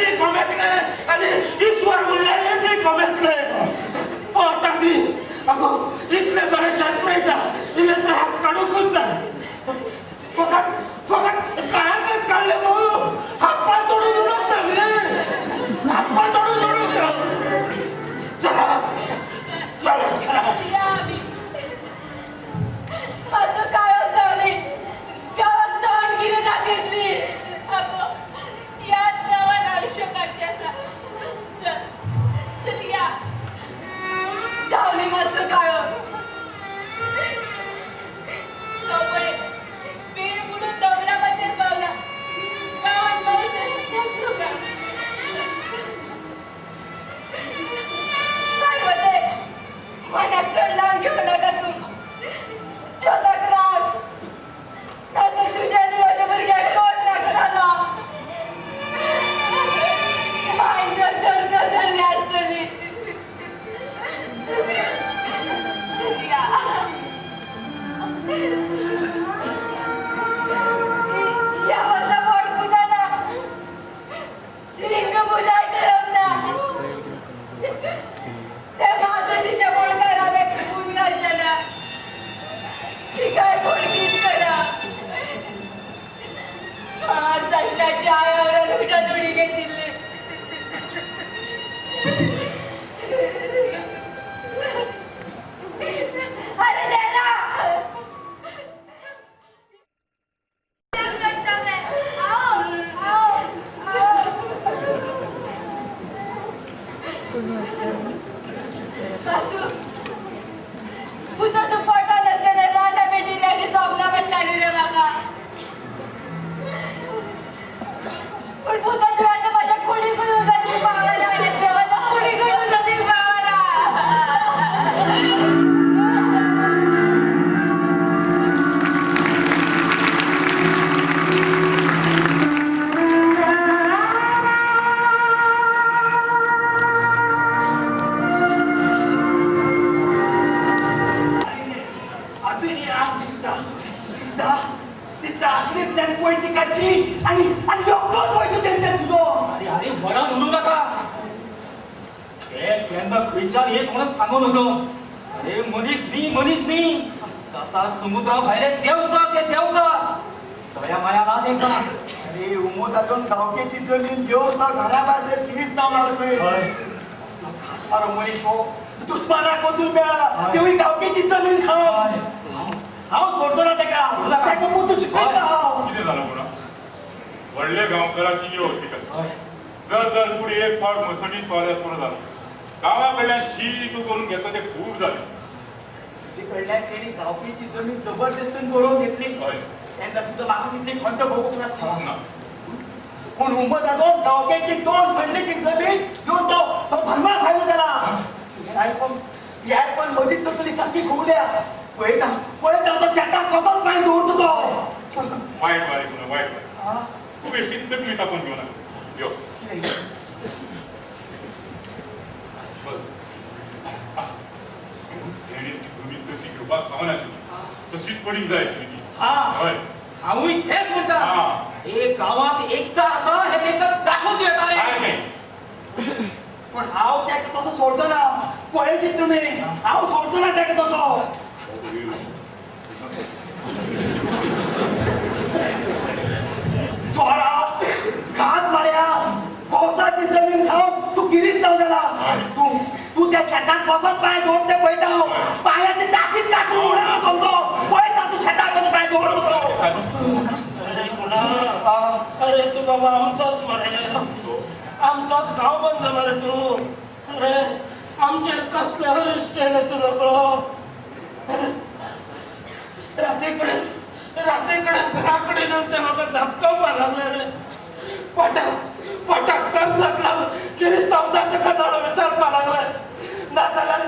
एबडी कोमेतले आनी ईश्वर म्हणल्यार एबडी कोमेतले पोटा दी अगो इतले बरें शेत मेळटा इल्ले त्रास काडूंकूच जाय फकत फकत काळाकच काडले म्हणून हात पांय तोडून उडोवंक ना न्ही हात पांय तोडून उडोवंक ना चला चला चला मातसो काळो जावनी गांवाक तोंड कितें दाखयतली अगो ह्याच गांवान आयुश्य काडचें आसा चल चल या जावनी मातसो काळो तो पळय पेड बुडून दोंगरा माथ्यार पावला गांवांत पावसा जातलो काय पार्वते मनाक चड लावन घेवं नाका तूं स्वताक राग नातर तुज्या आनी म्हज्या भुरग्याक कोण राखतलो मांय तर तर तर धरल्या आसतली चलया ह्या वर्सा वड पुजा ना लिंग पुजाय करप ना ते मासतीच्या बोडकार हांवें खून घालचें ना तिकाय बोडकीच करा फार सासणाची आयावरान उज्यान उडी घेतिल्ली अरे देना सासू पुता तूं पोटान आसतना राना पेटिल्ल्याची सपनां पडटाली रे म्हाका पूण पुता तूं आतां म्हाज्या कुडीकूय उदक दिवंक पावना म्हाज्या कुडीकूय उदक दिवंक पावना अजूनही आंग दिसता दिसता दिसता आखणींतल्यान पयती काडची आनी आनी एकटोच वयता तेंच्या तुजो. अरे अरे व्हडान उलोवं नाका ते केन्ना खंयच्यान हे कोणच सांगू नजो. अरे मनीस न्ही मनीस न्ही सता समुद्रा भायले देवचा ते देवचा दया माया ना तेंकां. अरे उमोदातून गांवकेची जमीन घेवन तो घरा भायर किरिस्तांव जालो खंय. असलो घातमारो मनीस हो दुस्मानाक वचून मेळ्ळा तेवूय गांवकेची जमीन खावन. हांव सोडचो ना तेका तेका मुद्दो शिकयता हांव. कितें जालां म्हणून व्हडले गांवकाराची यो तिका जर जर कुडी एक फावट मसणीत पावल्यार पुरो जालो. गांवा कडल्यान शी तूं करून घेतलो तें खूब जालें. तुजे कडल्यान तेणी गांवकेची जमीन जबरदस्तीन बरोवन घेतली तेन्ना तुजो म्हाका तितली खंत भोगूंक नासली. पूण उमदादो गांवकेची दोन खंडणीची जमीन घेवन तो तो भरमा भायलो जाला. तुगेलें आयकून म्हजी तकली सामकी घुंवल्या. पळयता पळयता तो शेताक कसोच पांय दवरता तो. वायट वारे पुन्हा वायट वारे तूं बेश्टी तकली तापून घेवं नाका. यो बस तेणी ती जमीन तशी घेवपाक फावनाशिल्ली तशीच पडींक जाय आशिल्ली ती. हय हांवूय तेच म्हणटा एक गांवांत एकचार आसा हें तांकां दाखोवन दिवं येतालें. पूण हांव तेका तसो सोडचो ना. पळयशीत तुमी हांव सोडचो ना तेका तसो. चोरा घात मार्या भौसाची जमीन खावन तूं गिरिस्तांव जाला. तूं तूं त्या शेतांत कसोच पांय दवरता ते पळयता हांव. पांयाची ताकीत कातरून उडयलो समजो. पळयता तूं शेतांत कसो पांय दवरता तो. अरे कुणा अरे तूं बाबा आमचोच मरे आमचोच गांव बंद मरे तूं. अरे आमचेर कसले अरिश्ट येयलें तूं नकळो. राती कडेन राती कडेन घरा कडेन येवन ते म्हाका धपकावपाक लागले रे. पोटाक पोटाक तरसाक लागून किरिस्तांव जाता ताका नडो विचारपाक लागले. नाजाल्यार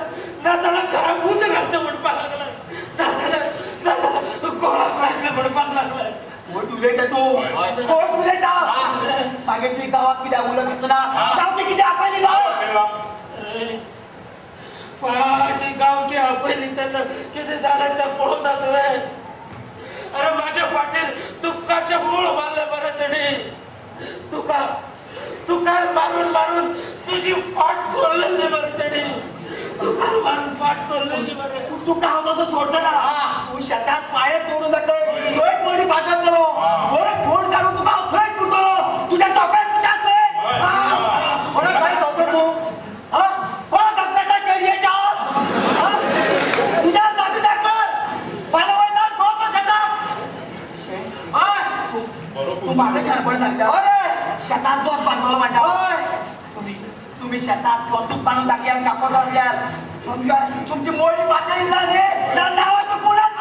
नाजाल्यार घराक उजो घालता म्हणपाक लागले. नाजाल्यार नाजाल्यार गोळाक लायतले म्हणपाक लागले. कोण उलयता तूं कोण उलयता? मागीर तुवें गांवाक कित्याक उलो घातलो ना? गांवची कित्याक आपयली गांव? फाटी गांवकी आपयली तेन्ना कितें जालें तें पळोवना तुवें. अरे माझ्या फाटीर तुपकाचें मूळ मारलें बरें तेणी. तुका तुका मारून मारून तुजी फाट सोडलेली मरे तेणी, तुका मारून फाट सोडलेली मरे. तुका हांव तसो सोडचो ना. तूं शेतात पांयेच दवरूं नाका, थंयच मडी पातळटलो, थंय फोण काडून तुका हांव थंयच पुरतलो, तुज्या चोकळेत तुज्या थंय. कोणाक काय सांगता तूं? कोणाक दाखयता चेडयेच्या? तुज्या जाती दाखय, फाल्यां वयता गोप शेतात. तूं म्हाका शाणपण सांगता? शेतात जोत बांदतलो म्हणटा. तुमी शेतात जोतूच बांदून दाखयात कापड आसल्यार तुमची मोडी पातळी ना न्ही, नांवाचो कोणाच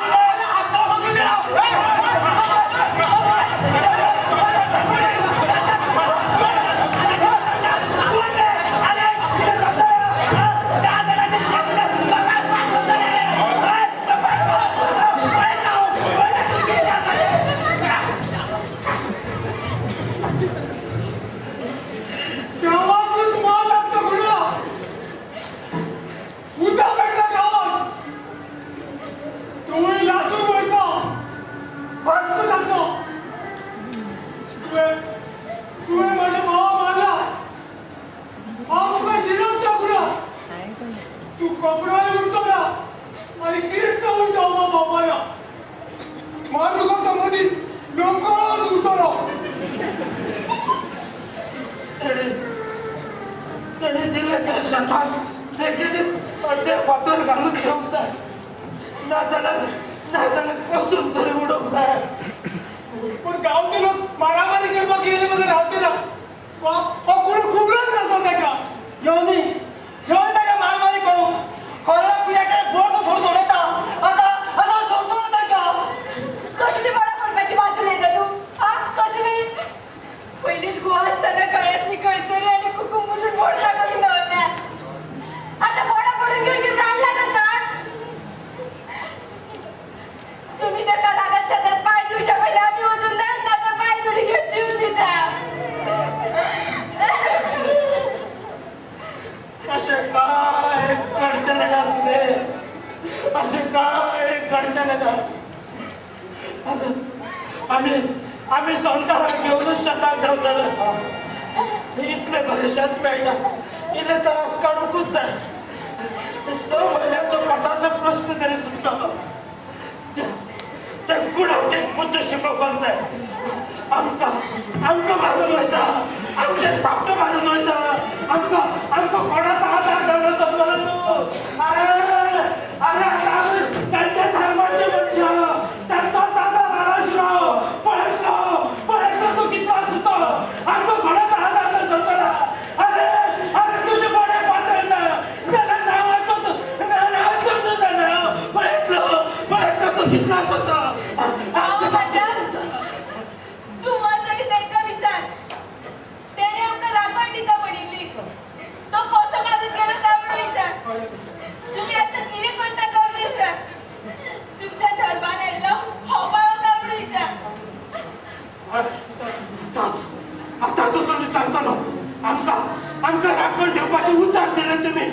आमी संवसाराक घेवनूच शेताक धांवतले. इतले बरें शेत मेळटा, इल्ले त्रास काडुंकूच जाय. 6 म्हयन्यांचो पोटाचो प्रस्न तरी सुट्टलो. ते कुणाक एक बुद्द शिकोवपाक जाय. आमकां आमकां मारून वयता, आमचेर थापटो मारून वयता, आमकां आमकां कोणाचो आदार जावं समजलो न्हू. अरे अरे आमी तांच्या धर्माचे मनशां, तांचोच आदार आशिल्लो. पळयतलो पळयतलो तूं कितलो आसा तो. आमकां कोणाचो आदार जाय समजला. अरे अरे तुजे बोडे पातळना जाल्यार नांवाचो नांवाचो तुजो नांव. पळयतलो पळयतलो तूं कितलो आसा तो. आतां तुजो विचारतलो. आमकां आमकां राखण दिवपाचें उतर दिलें तुमी.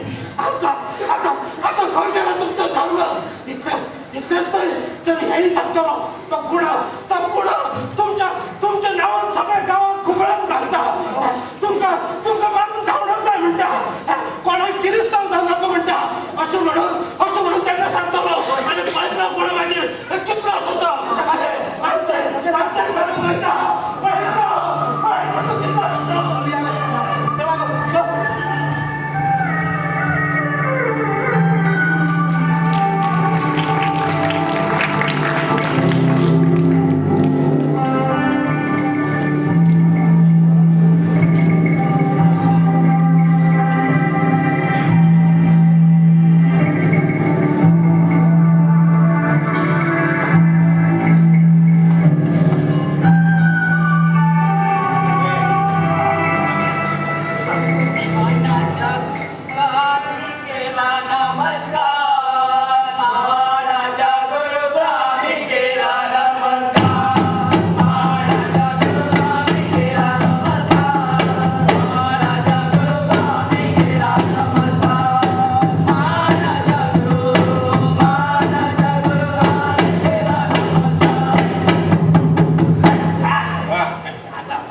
आमकां आतां आतां खंय गेलो तुमचो धर्म? इतलेंच इतलेंच न्हय तर हेंय सांगतलो, तो कुणा तो कुणा तुमच्या तुमच्या नांवान सगळ्या गांवांत खुबळान घालता. तुमकां तुमकां मारून धांवडोवंक जाय म्हणटा, कोणाक किरिस्तांव जावं नाका म्हणटा. अशें म्हणून तांकां सांगतलो. आनी पळयतलो कोणा मागीर कितलो आसा तो. आमचें आमचें घरांत वयता. पळयतलो पळयतलो तो कितलो आसा तो.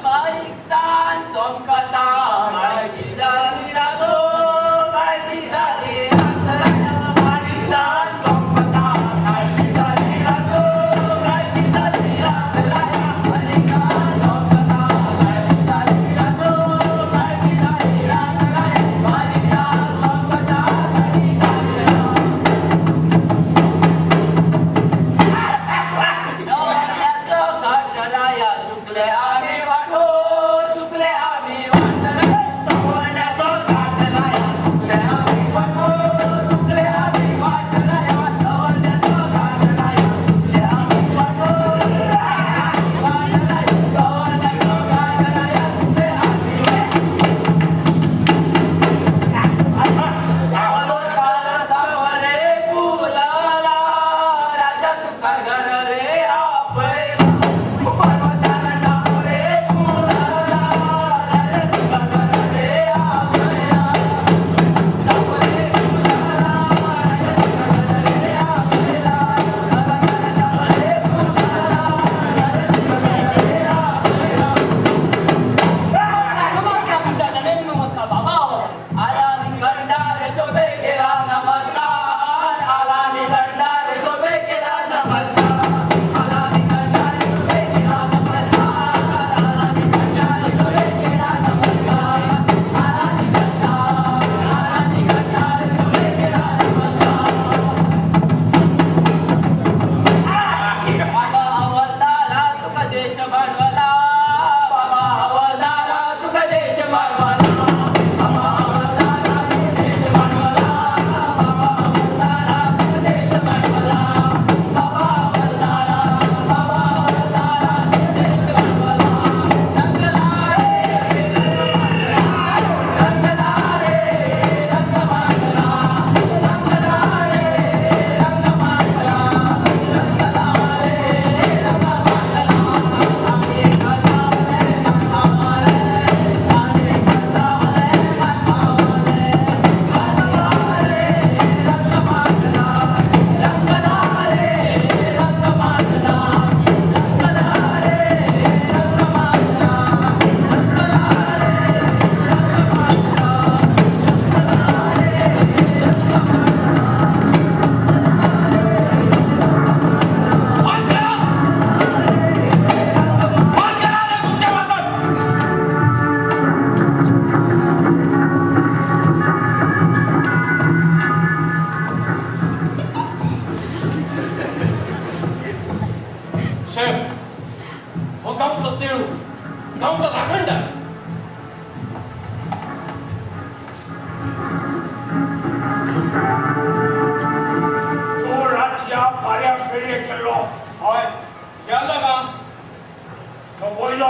बारीक सान चमकता.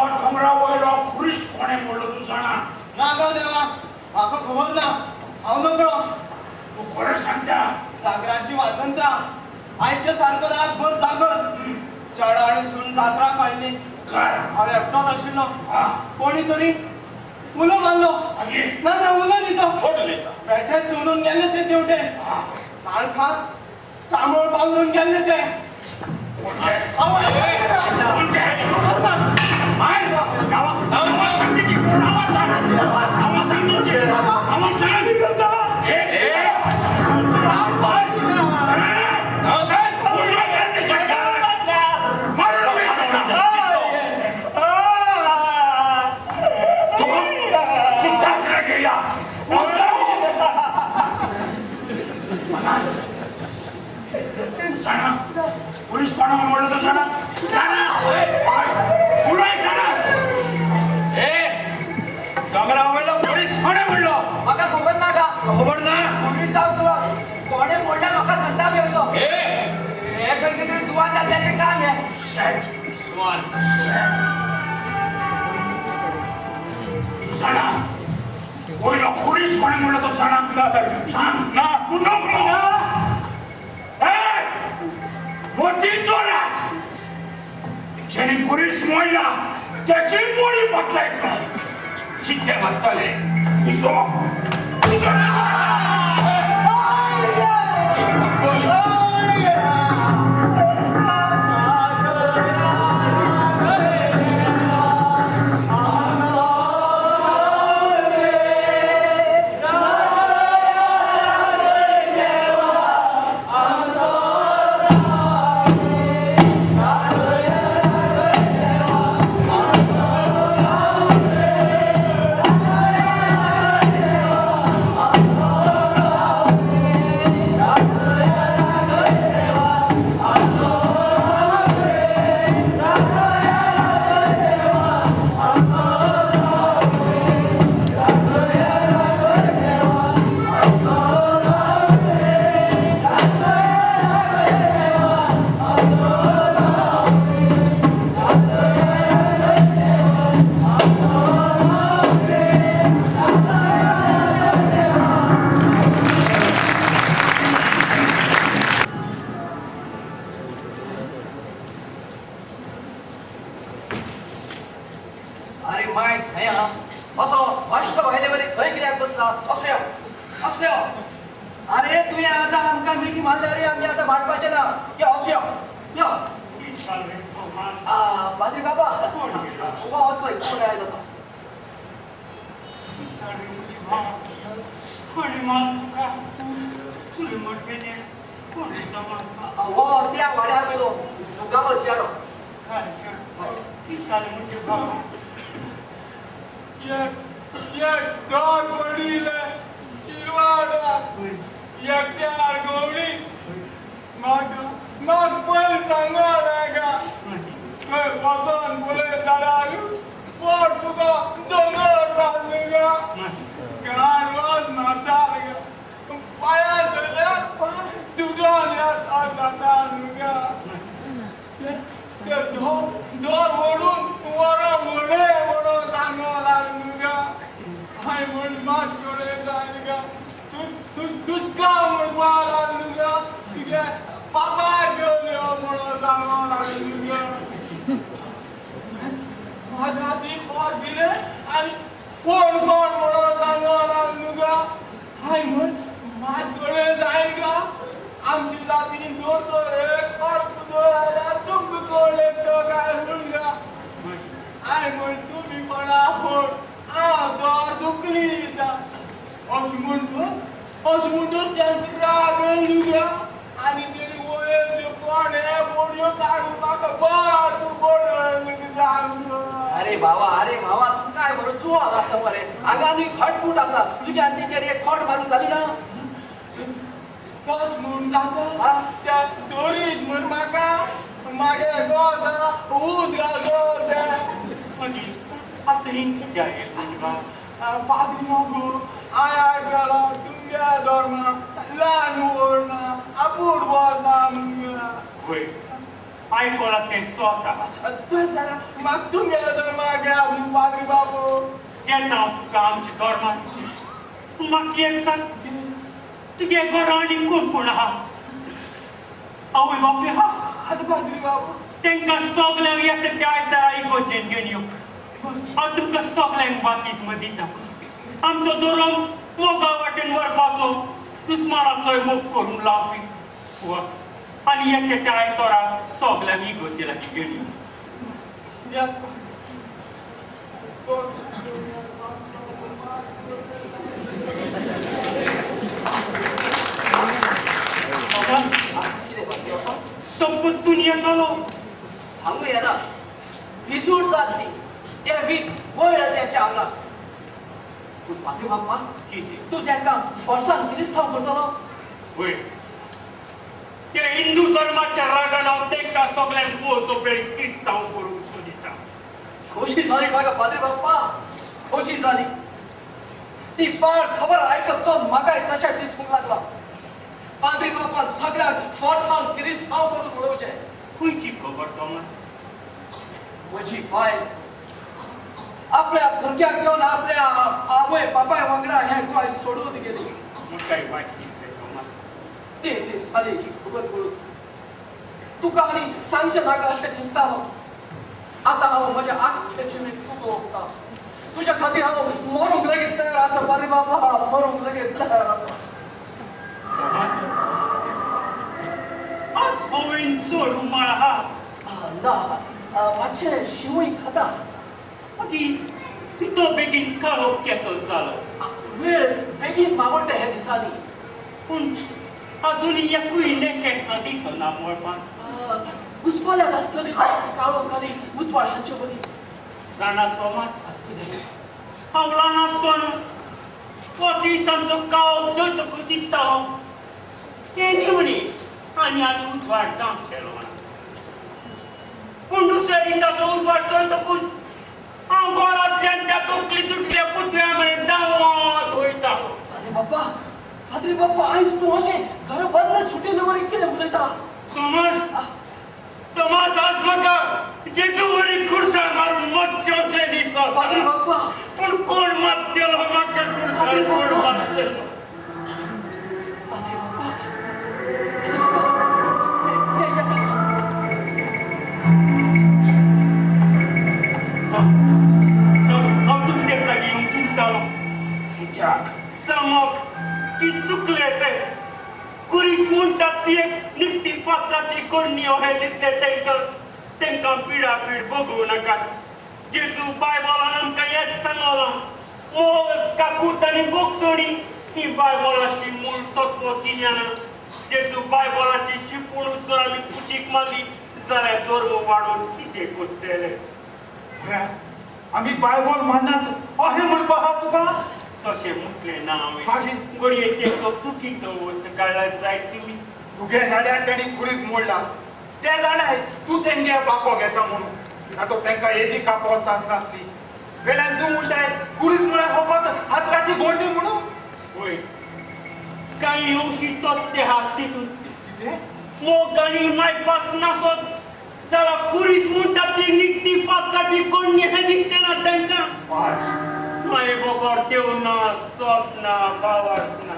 दोंगरा वयलो खुरीस कोणें मोडलो तूं जाणा? ना गो देवा, म्हाका खबर ना, हांव नकळो. तूं खरें सांगता? जागराची वाजंत्रां आयचे सारको रातभर जागर, चेडो आनी सून जात्रा खायली. हांव एकटोच आशिल्लो. कोणी तरी उलो मारलो. ना ना उलो न्ही तो, बेठे चलून गेल्ले ते तेवटेन, काळखाक कांबळ पांगरून गेल्ले ते. पुलीस कोणाक मोडलो तो जाणा? उलय जाणा. दोंगरा वयलो पुलीस कोणें मोडलो? म्हाका खबर ना गा. खबर ना? पुलीस जावं तुका कोणें मोडला म्हाका संताप येवचो. हे खंयचे तरी जुवान जाल्ल्याचें काम हें. जुवान तूं जाणा वयलो पुलीस कोणें मोडलो तो जाणा? सांग ना तूं नकळो. जेणे पुलीस मोडला त्याची मोडी बदलायचो. शिट्टे मारतले तुजो तुजो. अरे मायज हें हा असो अश्ट भायले वरी थंय कित्याक बसला? असो यो, असो यो. अरे तुवें आतां आमकां मिठी मारल्या रे, आमी आतां वाटपाचें ना. यो असो यो, यो. पाद्री बाबा हो चोय कोण आयलो तो. हो त्या वाड्यार गेलो गांवलो चेडो. दोन वडील शिरवाडा एकट्यार गवळी म्हाका म्हाका पयर सांगो गा खंय वचोन पळय जाल्यार पोट तुका दोंगर जाल्लो गा, घाण वास मारता गा, पांया धरल्यार तुज्यान येता जाता न्हू गा. ते दोर ओडून वरो मोडे म्हणून सांगो लागलो गा. हांवें म्हण मात कडेन जाय गा, तुका म्हणपा लागलो गा, तुगे बाबा घेवन यो म्हणून सांगो लागलो गा. म्हाज्या हाती पोर दिलें आनी कोण कोण म्हणून सांगो लागलो गा. हांवें म्हण मात कडेन जाय गा, आमची जातीन दोर एक दोर आयल्यार तुमकां कोण लेखतो काय म्हूण गा. हांवें म्हण तुमी कोणा फोड हांव दोर दुखली दिता अशें म्हणटूच तांकां राग येयलो गा. आनी तेणी वयरच्यो कोणे बोडयो काडून म्हाका बरो बडयलो सांगलो. अरे भावा, अरे भावा, तूं काय बरो चुवान आसा मरे. हांगा न्ही खटपूट आसा, तुज्या आनी तेंचेर एक खोट मारूंक जाली ना? तश म्हूण जाता त्या दोरीत म्हण म्हाका मागे गो जरा ऊस घालो ते. पाद्री बाबू I आयकलो तुमगे धर्मा ल्हान व्हड ना आपूण वचना मुगे. वय आयकलां तें स्वता. तुवें जाल्यार म्हाका तुमगेल्या धर्माक घेयात पाद्री बाबू. येता हांव तुका आमच्या धर्माक. म्हाका एक सांग, तुगे घरा आनी कोण कोण आहा? आवय बापूय आहा? आसा पाद्री बाबू. तांकां सगल्यांक येता त्या आयतारा इगोर्जेन घेवन यो. हांव तुमकां सगल्यांक बातिज्म दिता. आमचो धर्म मोगा वाटेन व्हरपाचो, दुस्मानाचोय मोग करूंक लावपी. वस आनी येता त्या आयतारा सगल्यांक इगोर्जे लागीं घेवन यो. तो परतून येतलो सांगू येना. भिजूड जातली ते वीख वयर त्याच्या आंगात. पूण पाद्री बाप्पा, तूं तांकां फोर्सान किरिस्तांव करतलो? वय, ते हिंदू धर्माच्या रागान हांव तांकां सगल्यांक पोळचो क्रिस्तांव करूंक सोदिता. खोशी जाली म्हाका पाद्री बाप्पा, खोशी जाली. ती पाड खबर आयकत सावन म्हाकाय तशें दिसूंक लागला. पाद्री बाप्पान सगळ्यांक फोर्सान किरिस्तांव करून उडोवचें. खंयची खबर तोमास? म्हजी बायल आपल्या भुरग्याक घेवन आपल्या आवय बापाय वांगडा हें गोंय सोडून गेली. म्हाकाय वायट दिसलें तोमास. ते दीस जाली ही खबर कळून तुका आनी सांगचें नाका अशें चिंततालो. आतां हांव म्हज्या आख्खें जिवीत तुका ओंपता. तुज्या खातीर हांव मरूंक लेगीत तयार आसा पाद्री बाबा, मरूंक लेगीत तयार आसा. तोमास, आज भोंवयन चड उमाळ आहा. ना, मातशें शिंवूय खाता. मागीर तितो बेगीन काळोख केसो जालो. वेळ बेगीन मावडटा ह्या दिसांनी. पूण अजून एकूय नेकेत्र दिसना मळपान. घुसपल्यात आसतली काळोख आनी उजवाड हांचे मदीं. जाणा तोमास, हांव ल्हान आसतना हो दीस आमचो काळोख जळतकूच दिसतालो. हें निवणी आनी आनी उजवाड जावचेलो ना. पूण दुसऱ्या दिसाचो उजवाड जळतकूच हांव घरांतल्यान त्या तकली तुटल्या पुतळ्या मेरेन धांवत वयतालो. अरे बाप्पा, पाद्री बाप्पा, आयज तूं अशें घर बंद सुटिल्ले वरी कितें उलयता? तोमास, तोमास, आज म्हाका जेजू वरी खुर्सार मारून मरचें दिसता. पाद्री बाप्पा, पूण कोण मारतलो म्हाका खुर्सार? कोण मारतलो? पाद्री बाप्पा, पाद्री बाप्पा, ते येता. हांव तुमचे लागीं येवंक चिंततालो. कित्याक? सांगप की चुकले ते. कुरीस म्हणटात ती एक निखटी फातराची कोडणी अशें दिसलें तांकां. तांकां पिडापीड भोगोवं नाकात. जेजू बायबलान आमकां हेंच सांगलां, मोग, काकूट आनी भोगसणी ही बायबलाची मूळ तत्व गिन्यानां. जेजू बायबलाची शिकवण जर आमी कुशीक मारली जाल्यार धर्म वाडोवन कितें करतले? आमी बायबल माननात अशें म्हणपा आहा तुका? तशें म्हटलें ना हांवें. मागीर? घडये तेचो चुकीचो अर्थ काडला जायत तुमी. तुगे नाड्यार तेणी खुरीस मोडला ते जाणाय तूं तेंगे बाको घेता म्हणून. आतां तेंकां येदी कापोस नासली. वेल्यान तूं म्हणटाय खुरीस म्हळ्यार फकत हातराची गोंडी म्हणून. वय, कांय अशी तथ्य आहात तितून. कितें? मोग आनी मायपास नासत जाल्यार खुरीस म्हणटात ती निखटी फातराची कोडणी हें दिसचें ना तांकां. मागीर बगर देव ना, सोत ना, भावार्थ ना.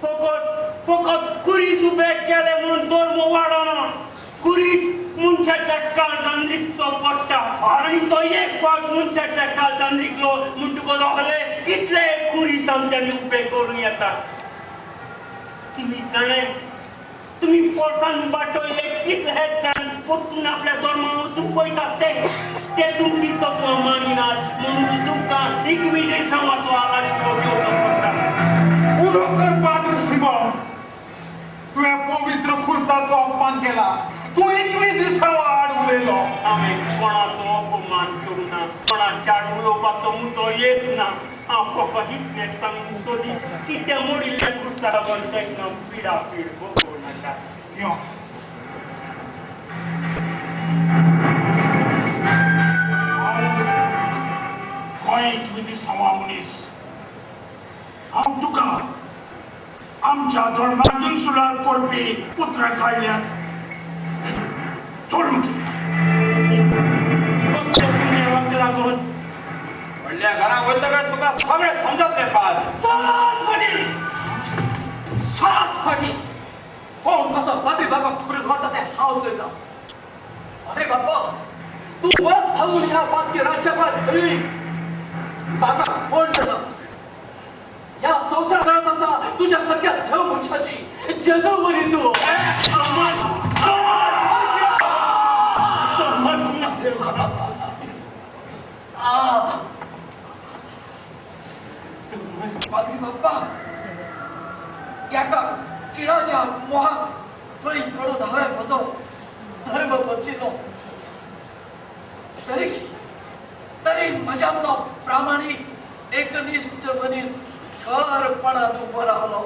फकत फकत खुरीस उबे केले म्हणून धर्म वाडना. खुरीस मनशाच्या काळजान रिगचो पडटा आनी तो एक फावट मनशाच्या काळजान रिगलो म्हणटकच असले कितले खुरीस आमच्यांनी उबे करूं येता. तुमी जाणाय, तुमी फोर्सान बाटयले कितले जाण परतून आपल्या धर्मान वचूंक पळयतात. ते तुमची तत्वां मानिनात म्हणून तुमकां इक्विजिसांवाचो आलाशिरो घेवचो पडटा. पुरो कर पाद्र सिमोन, तुवें पवित्र खुर्साचो अपमान केला. तूं इक्विजिसांवा आड उलयलो. हांवें कोणाचो अपमान करूं ना, कोणाच्या आड उलोवपाचो म्हजो येत ना. हांव फकत इतलें सांगूंक सोदी की त्या मोडिल्ल्या खुर्सा लागून तांकां पिडापीड भोगोवं नाका. सिमोन, गोंय इक्विजिसांवा मनीस, हांव तुका आमच्या धर्माक इन्सुलार करपी उतरां काडल्यात. चोरून कसल्या पुण्यावाक लागून व्हडल्या घरा वयतकच तुका सगळें समजतलें पाद. सात फाटी, सात फाटी कोण कसो पाद्री बाबाक धरून व्हरता तें हांव चोयता. पाद्री बाप्पा, तूं बस धांवून ह्या पातकी राज्याभार म्हाका कोण जाणा ह्या संवसारांत आसा तुज्या सारक्या देव मनशाची जेजू वरी तूं. पाद्री बाप्पा, एका किडाच्या मोहाक बळी पडून हांवें म्हजो धर्म बदलिलो. तरी तरी म्हज्यांतलो प्रामाणीक एकनिश्ठ मनीस खरपणान उबो रावलो.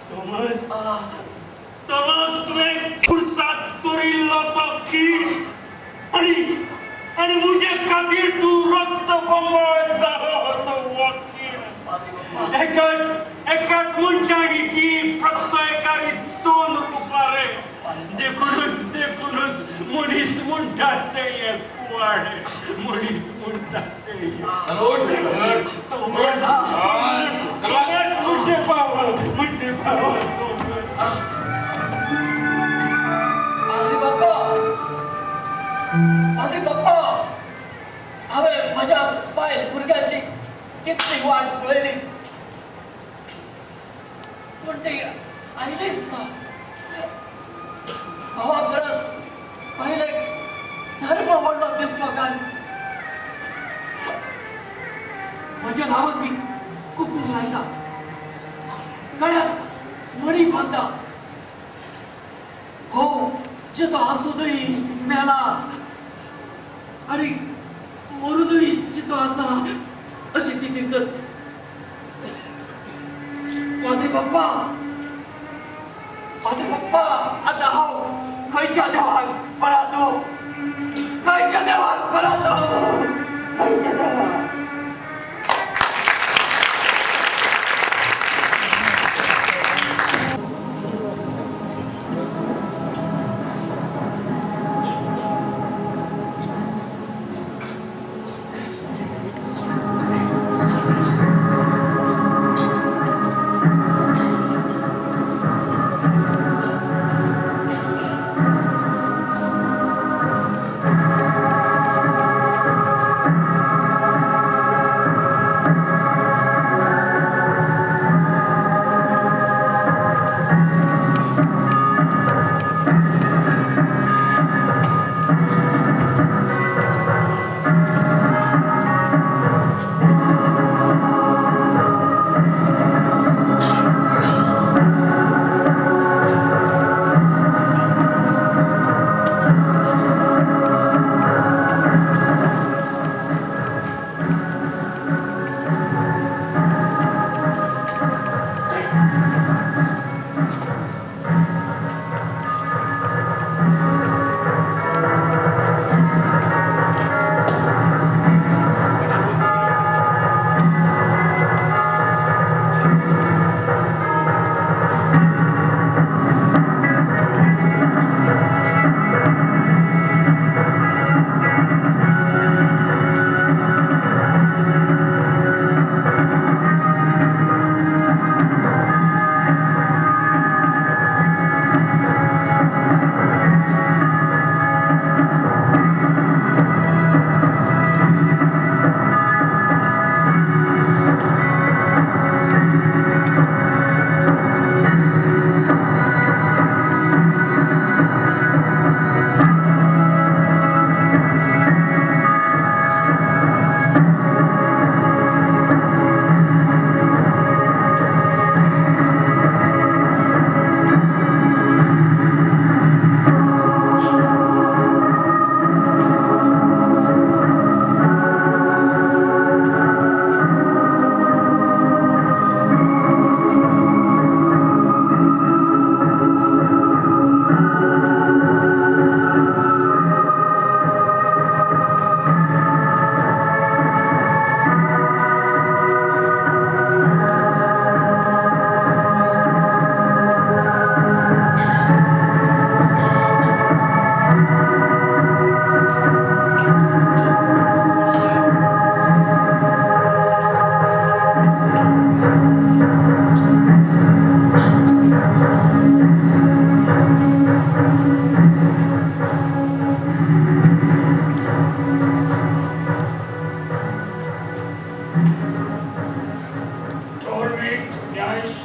तोमस, तोमस, तुवें पुरसाक चोरिल्लो तो खीण आनी आनी म्हजे खातीर तूं रक्त बोंबळ जालो तो हो खीण. एकाच एकाच मनशाची प्रत्येकारी दोन रुपां रे. देखूनच देखूनच मनीस म्हणटात ते हे कुवाडे, मनीस म्हणटात ते हे. तोमस, म्हजे भाव, म्हजे भाव तोमस. पाद्री बाप्पा, पाद्री बाप्पा, हांवें म्हज्या बायल भुरग्यांची कितली वाट पळयली, पूण ती आयलीच ना. घोवा परस पयले धर्म व्हडलो दिसलो काय म्हज्या नांवान ती कुकूम लायता, गळ्यात मणी बांदता. घोव जितो आसुनूय मेला आनी मरुनूय जितो आसा अशी तिची गत. पाद्री बाप्पा, पाद्री बाप्पा, आतां हांव खंयच्या देवाक परातो, खंयच्या देवाक परातो, खंयच्या देवाक.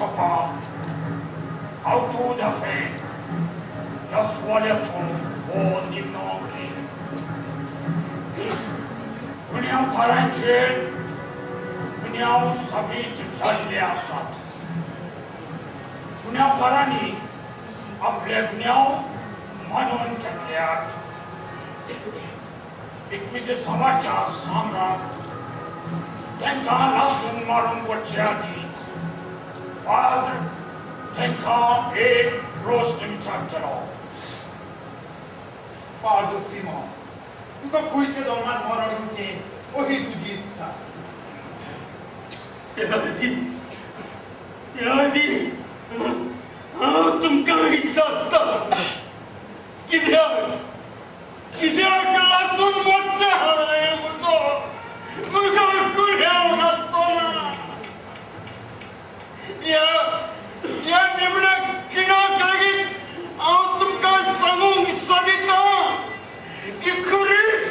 धर्मसभा आवतो दा फे ह्या सुवाळ्याचो हो निमणो खीण. गुन्यांवकारांचेर गुन्यांव साबीत जाल्ले आसात. गुन्यांवकारांनी आपले गुन्यांव मानून घेतल्यात. इक्विजिसांवाच्या साम्राट तांकां लासून मारून वचचे आदीं पाद्र तांकां एक प्रस्न विचारतलो. पाद्र सिमोन, तुका खंयच्या धर्मान मरण येवचें अशी तुजी इत्सा. त्या आदीं हांव तुमकां विचारतां, कित्याक लासून मरचें हांवें म्हजो म्हजो गुन्यांव नासतना ह्या निमण्या खिणाक लेगीत हांव तुमकां सांगूंक सोदितां की खुरीस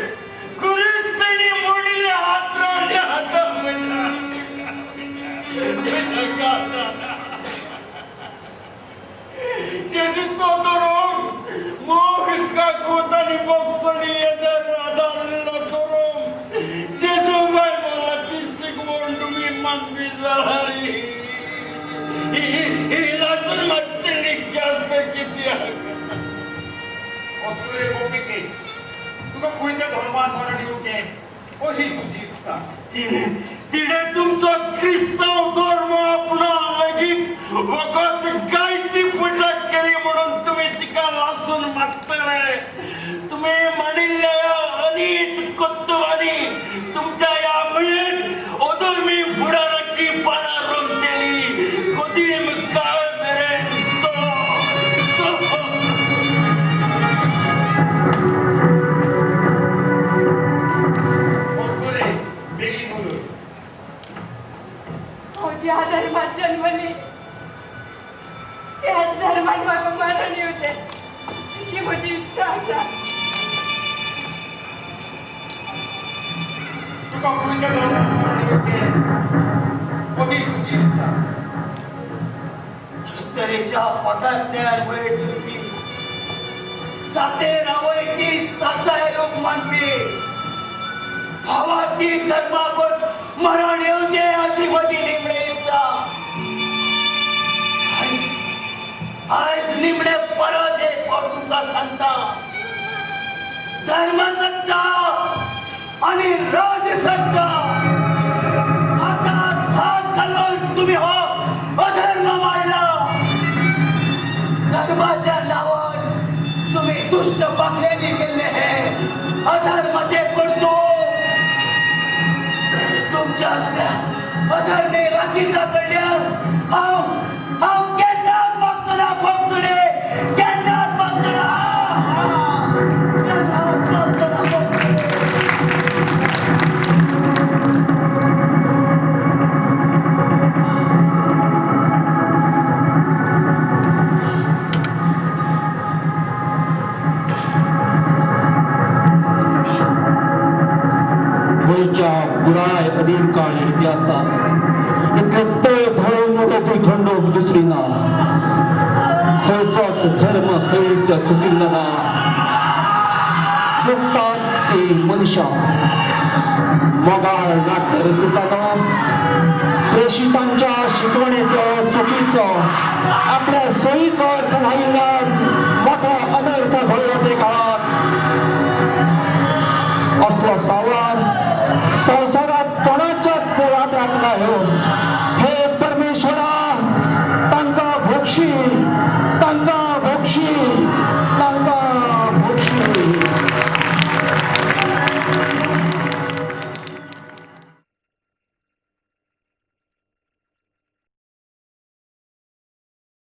खुरीस तेणी मोडिल्ल्या हातरान आतां म्हज्या जेजूचो धरून मोग काकूत आनी भोगसणी हेजेर आदारिल्लो धरून जेजू बायबलाची शिकवण तुमी मानपी जाल्यार ही लासून मातशेली ख्यास्त कित्याक? अस्तुरे गोपिके, तुका खंयच्या धर्मान मरण येवचें अशी तुजी इत्सा. तिणें तुमचो क्रिस्तांव धर्म आपणावन लेगीत फकत गायची पुजा केली म्हणून तुमी तिका लासून मारतले. तुमी मांडिल्ल्या अनीत कर्तुबांनी तुमच्या ह्या मुळेंत अधर्मी फुडाराची पानां रंगतली. कदीम काळ मेरेन अस्तुरे बेगीन उलय. हांव ज्या धर्मात जन्मली त्याच धर्मान म्हाका मरण येवचें अशी म्हजी इत्सा आसा. तुका खंयच्या धर्मान मरण येवचें अशी तुजी इत्सा. धर्तरेच्या पोटांतल्यान वयर सरपी सातेर आवयची सासाय रूप मानपी भावार्थी धर्माकच मरण येवचें अशी म्हजी निमणी इत्सा. आयज निमणे परत एक फावट तुमकां सांगता, धर्मसत्ता आनी राजसत्ता हाताक हात घालून तुमी हो अधर्म मांडला. धर्माच्या नांवान तुमी दुश्ट पाखल्यांनी केल्ले हे अधर्माचे कर्तृत्व. तुमच्या असल्या अधर्मी रातीचा कडल्यान हांव हांव केन्नाच मागतना भोगतले, केन्नाच मागतना, केन्नाच मागतना भोगतले. गोंयच्या पुराय आदिम काळ इतिहासात इतले तळ धळ मोठो खंडोक दुसरी ना. खंयचोच धर्म खंयच चुकिल्लो ना. चुकतात ती मनशां. मोगाळ नाट्य रसिकांनो, प्रेषितांच्या शिकवणेचो चुकीचो आपल्या सोयीचो अर्थ लायिल्ल्यान मोठो अनर्थ घडलो ते काळात. असलो सावार संवसार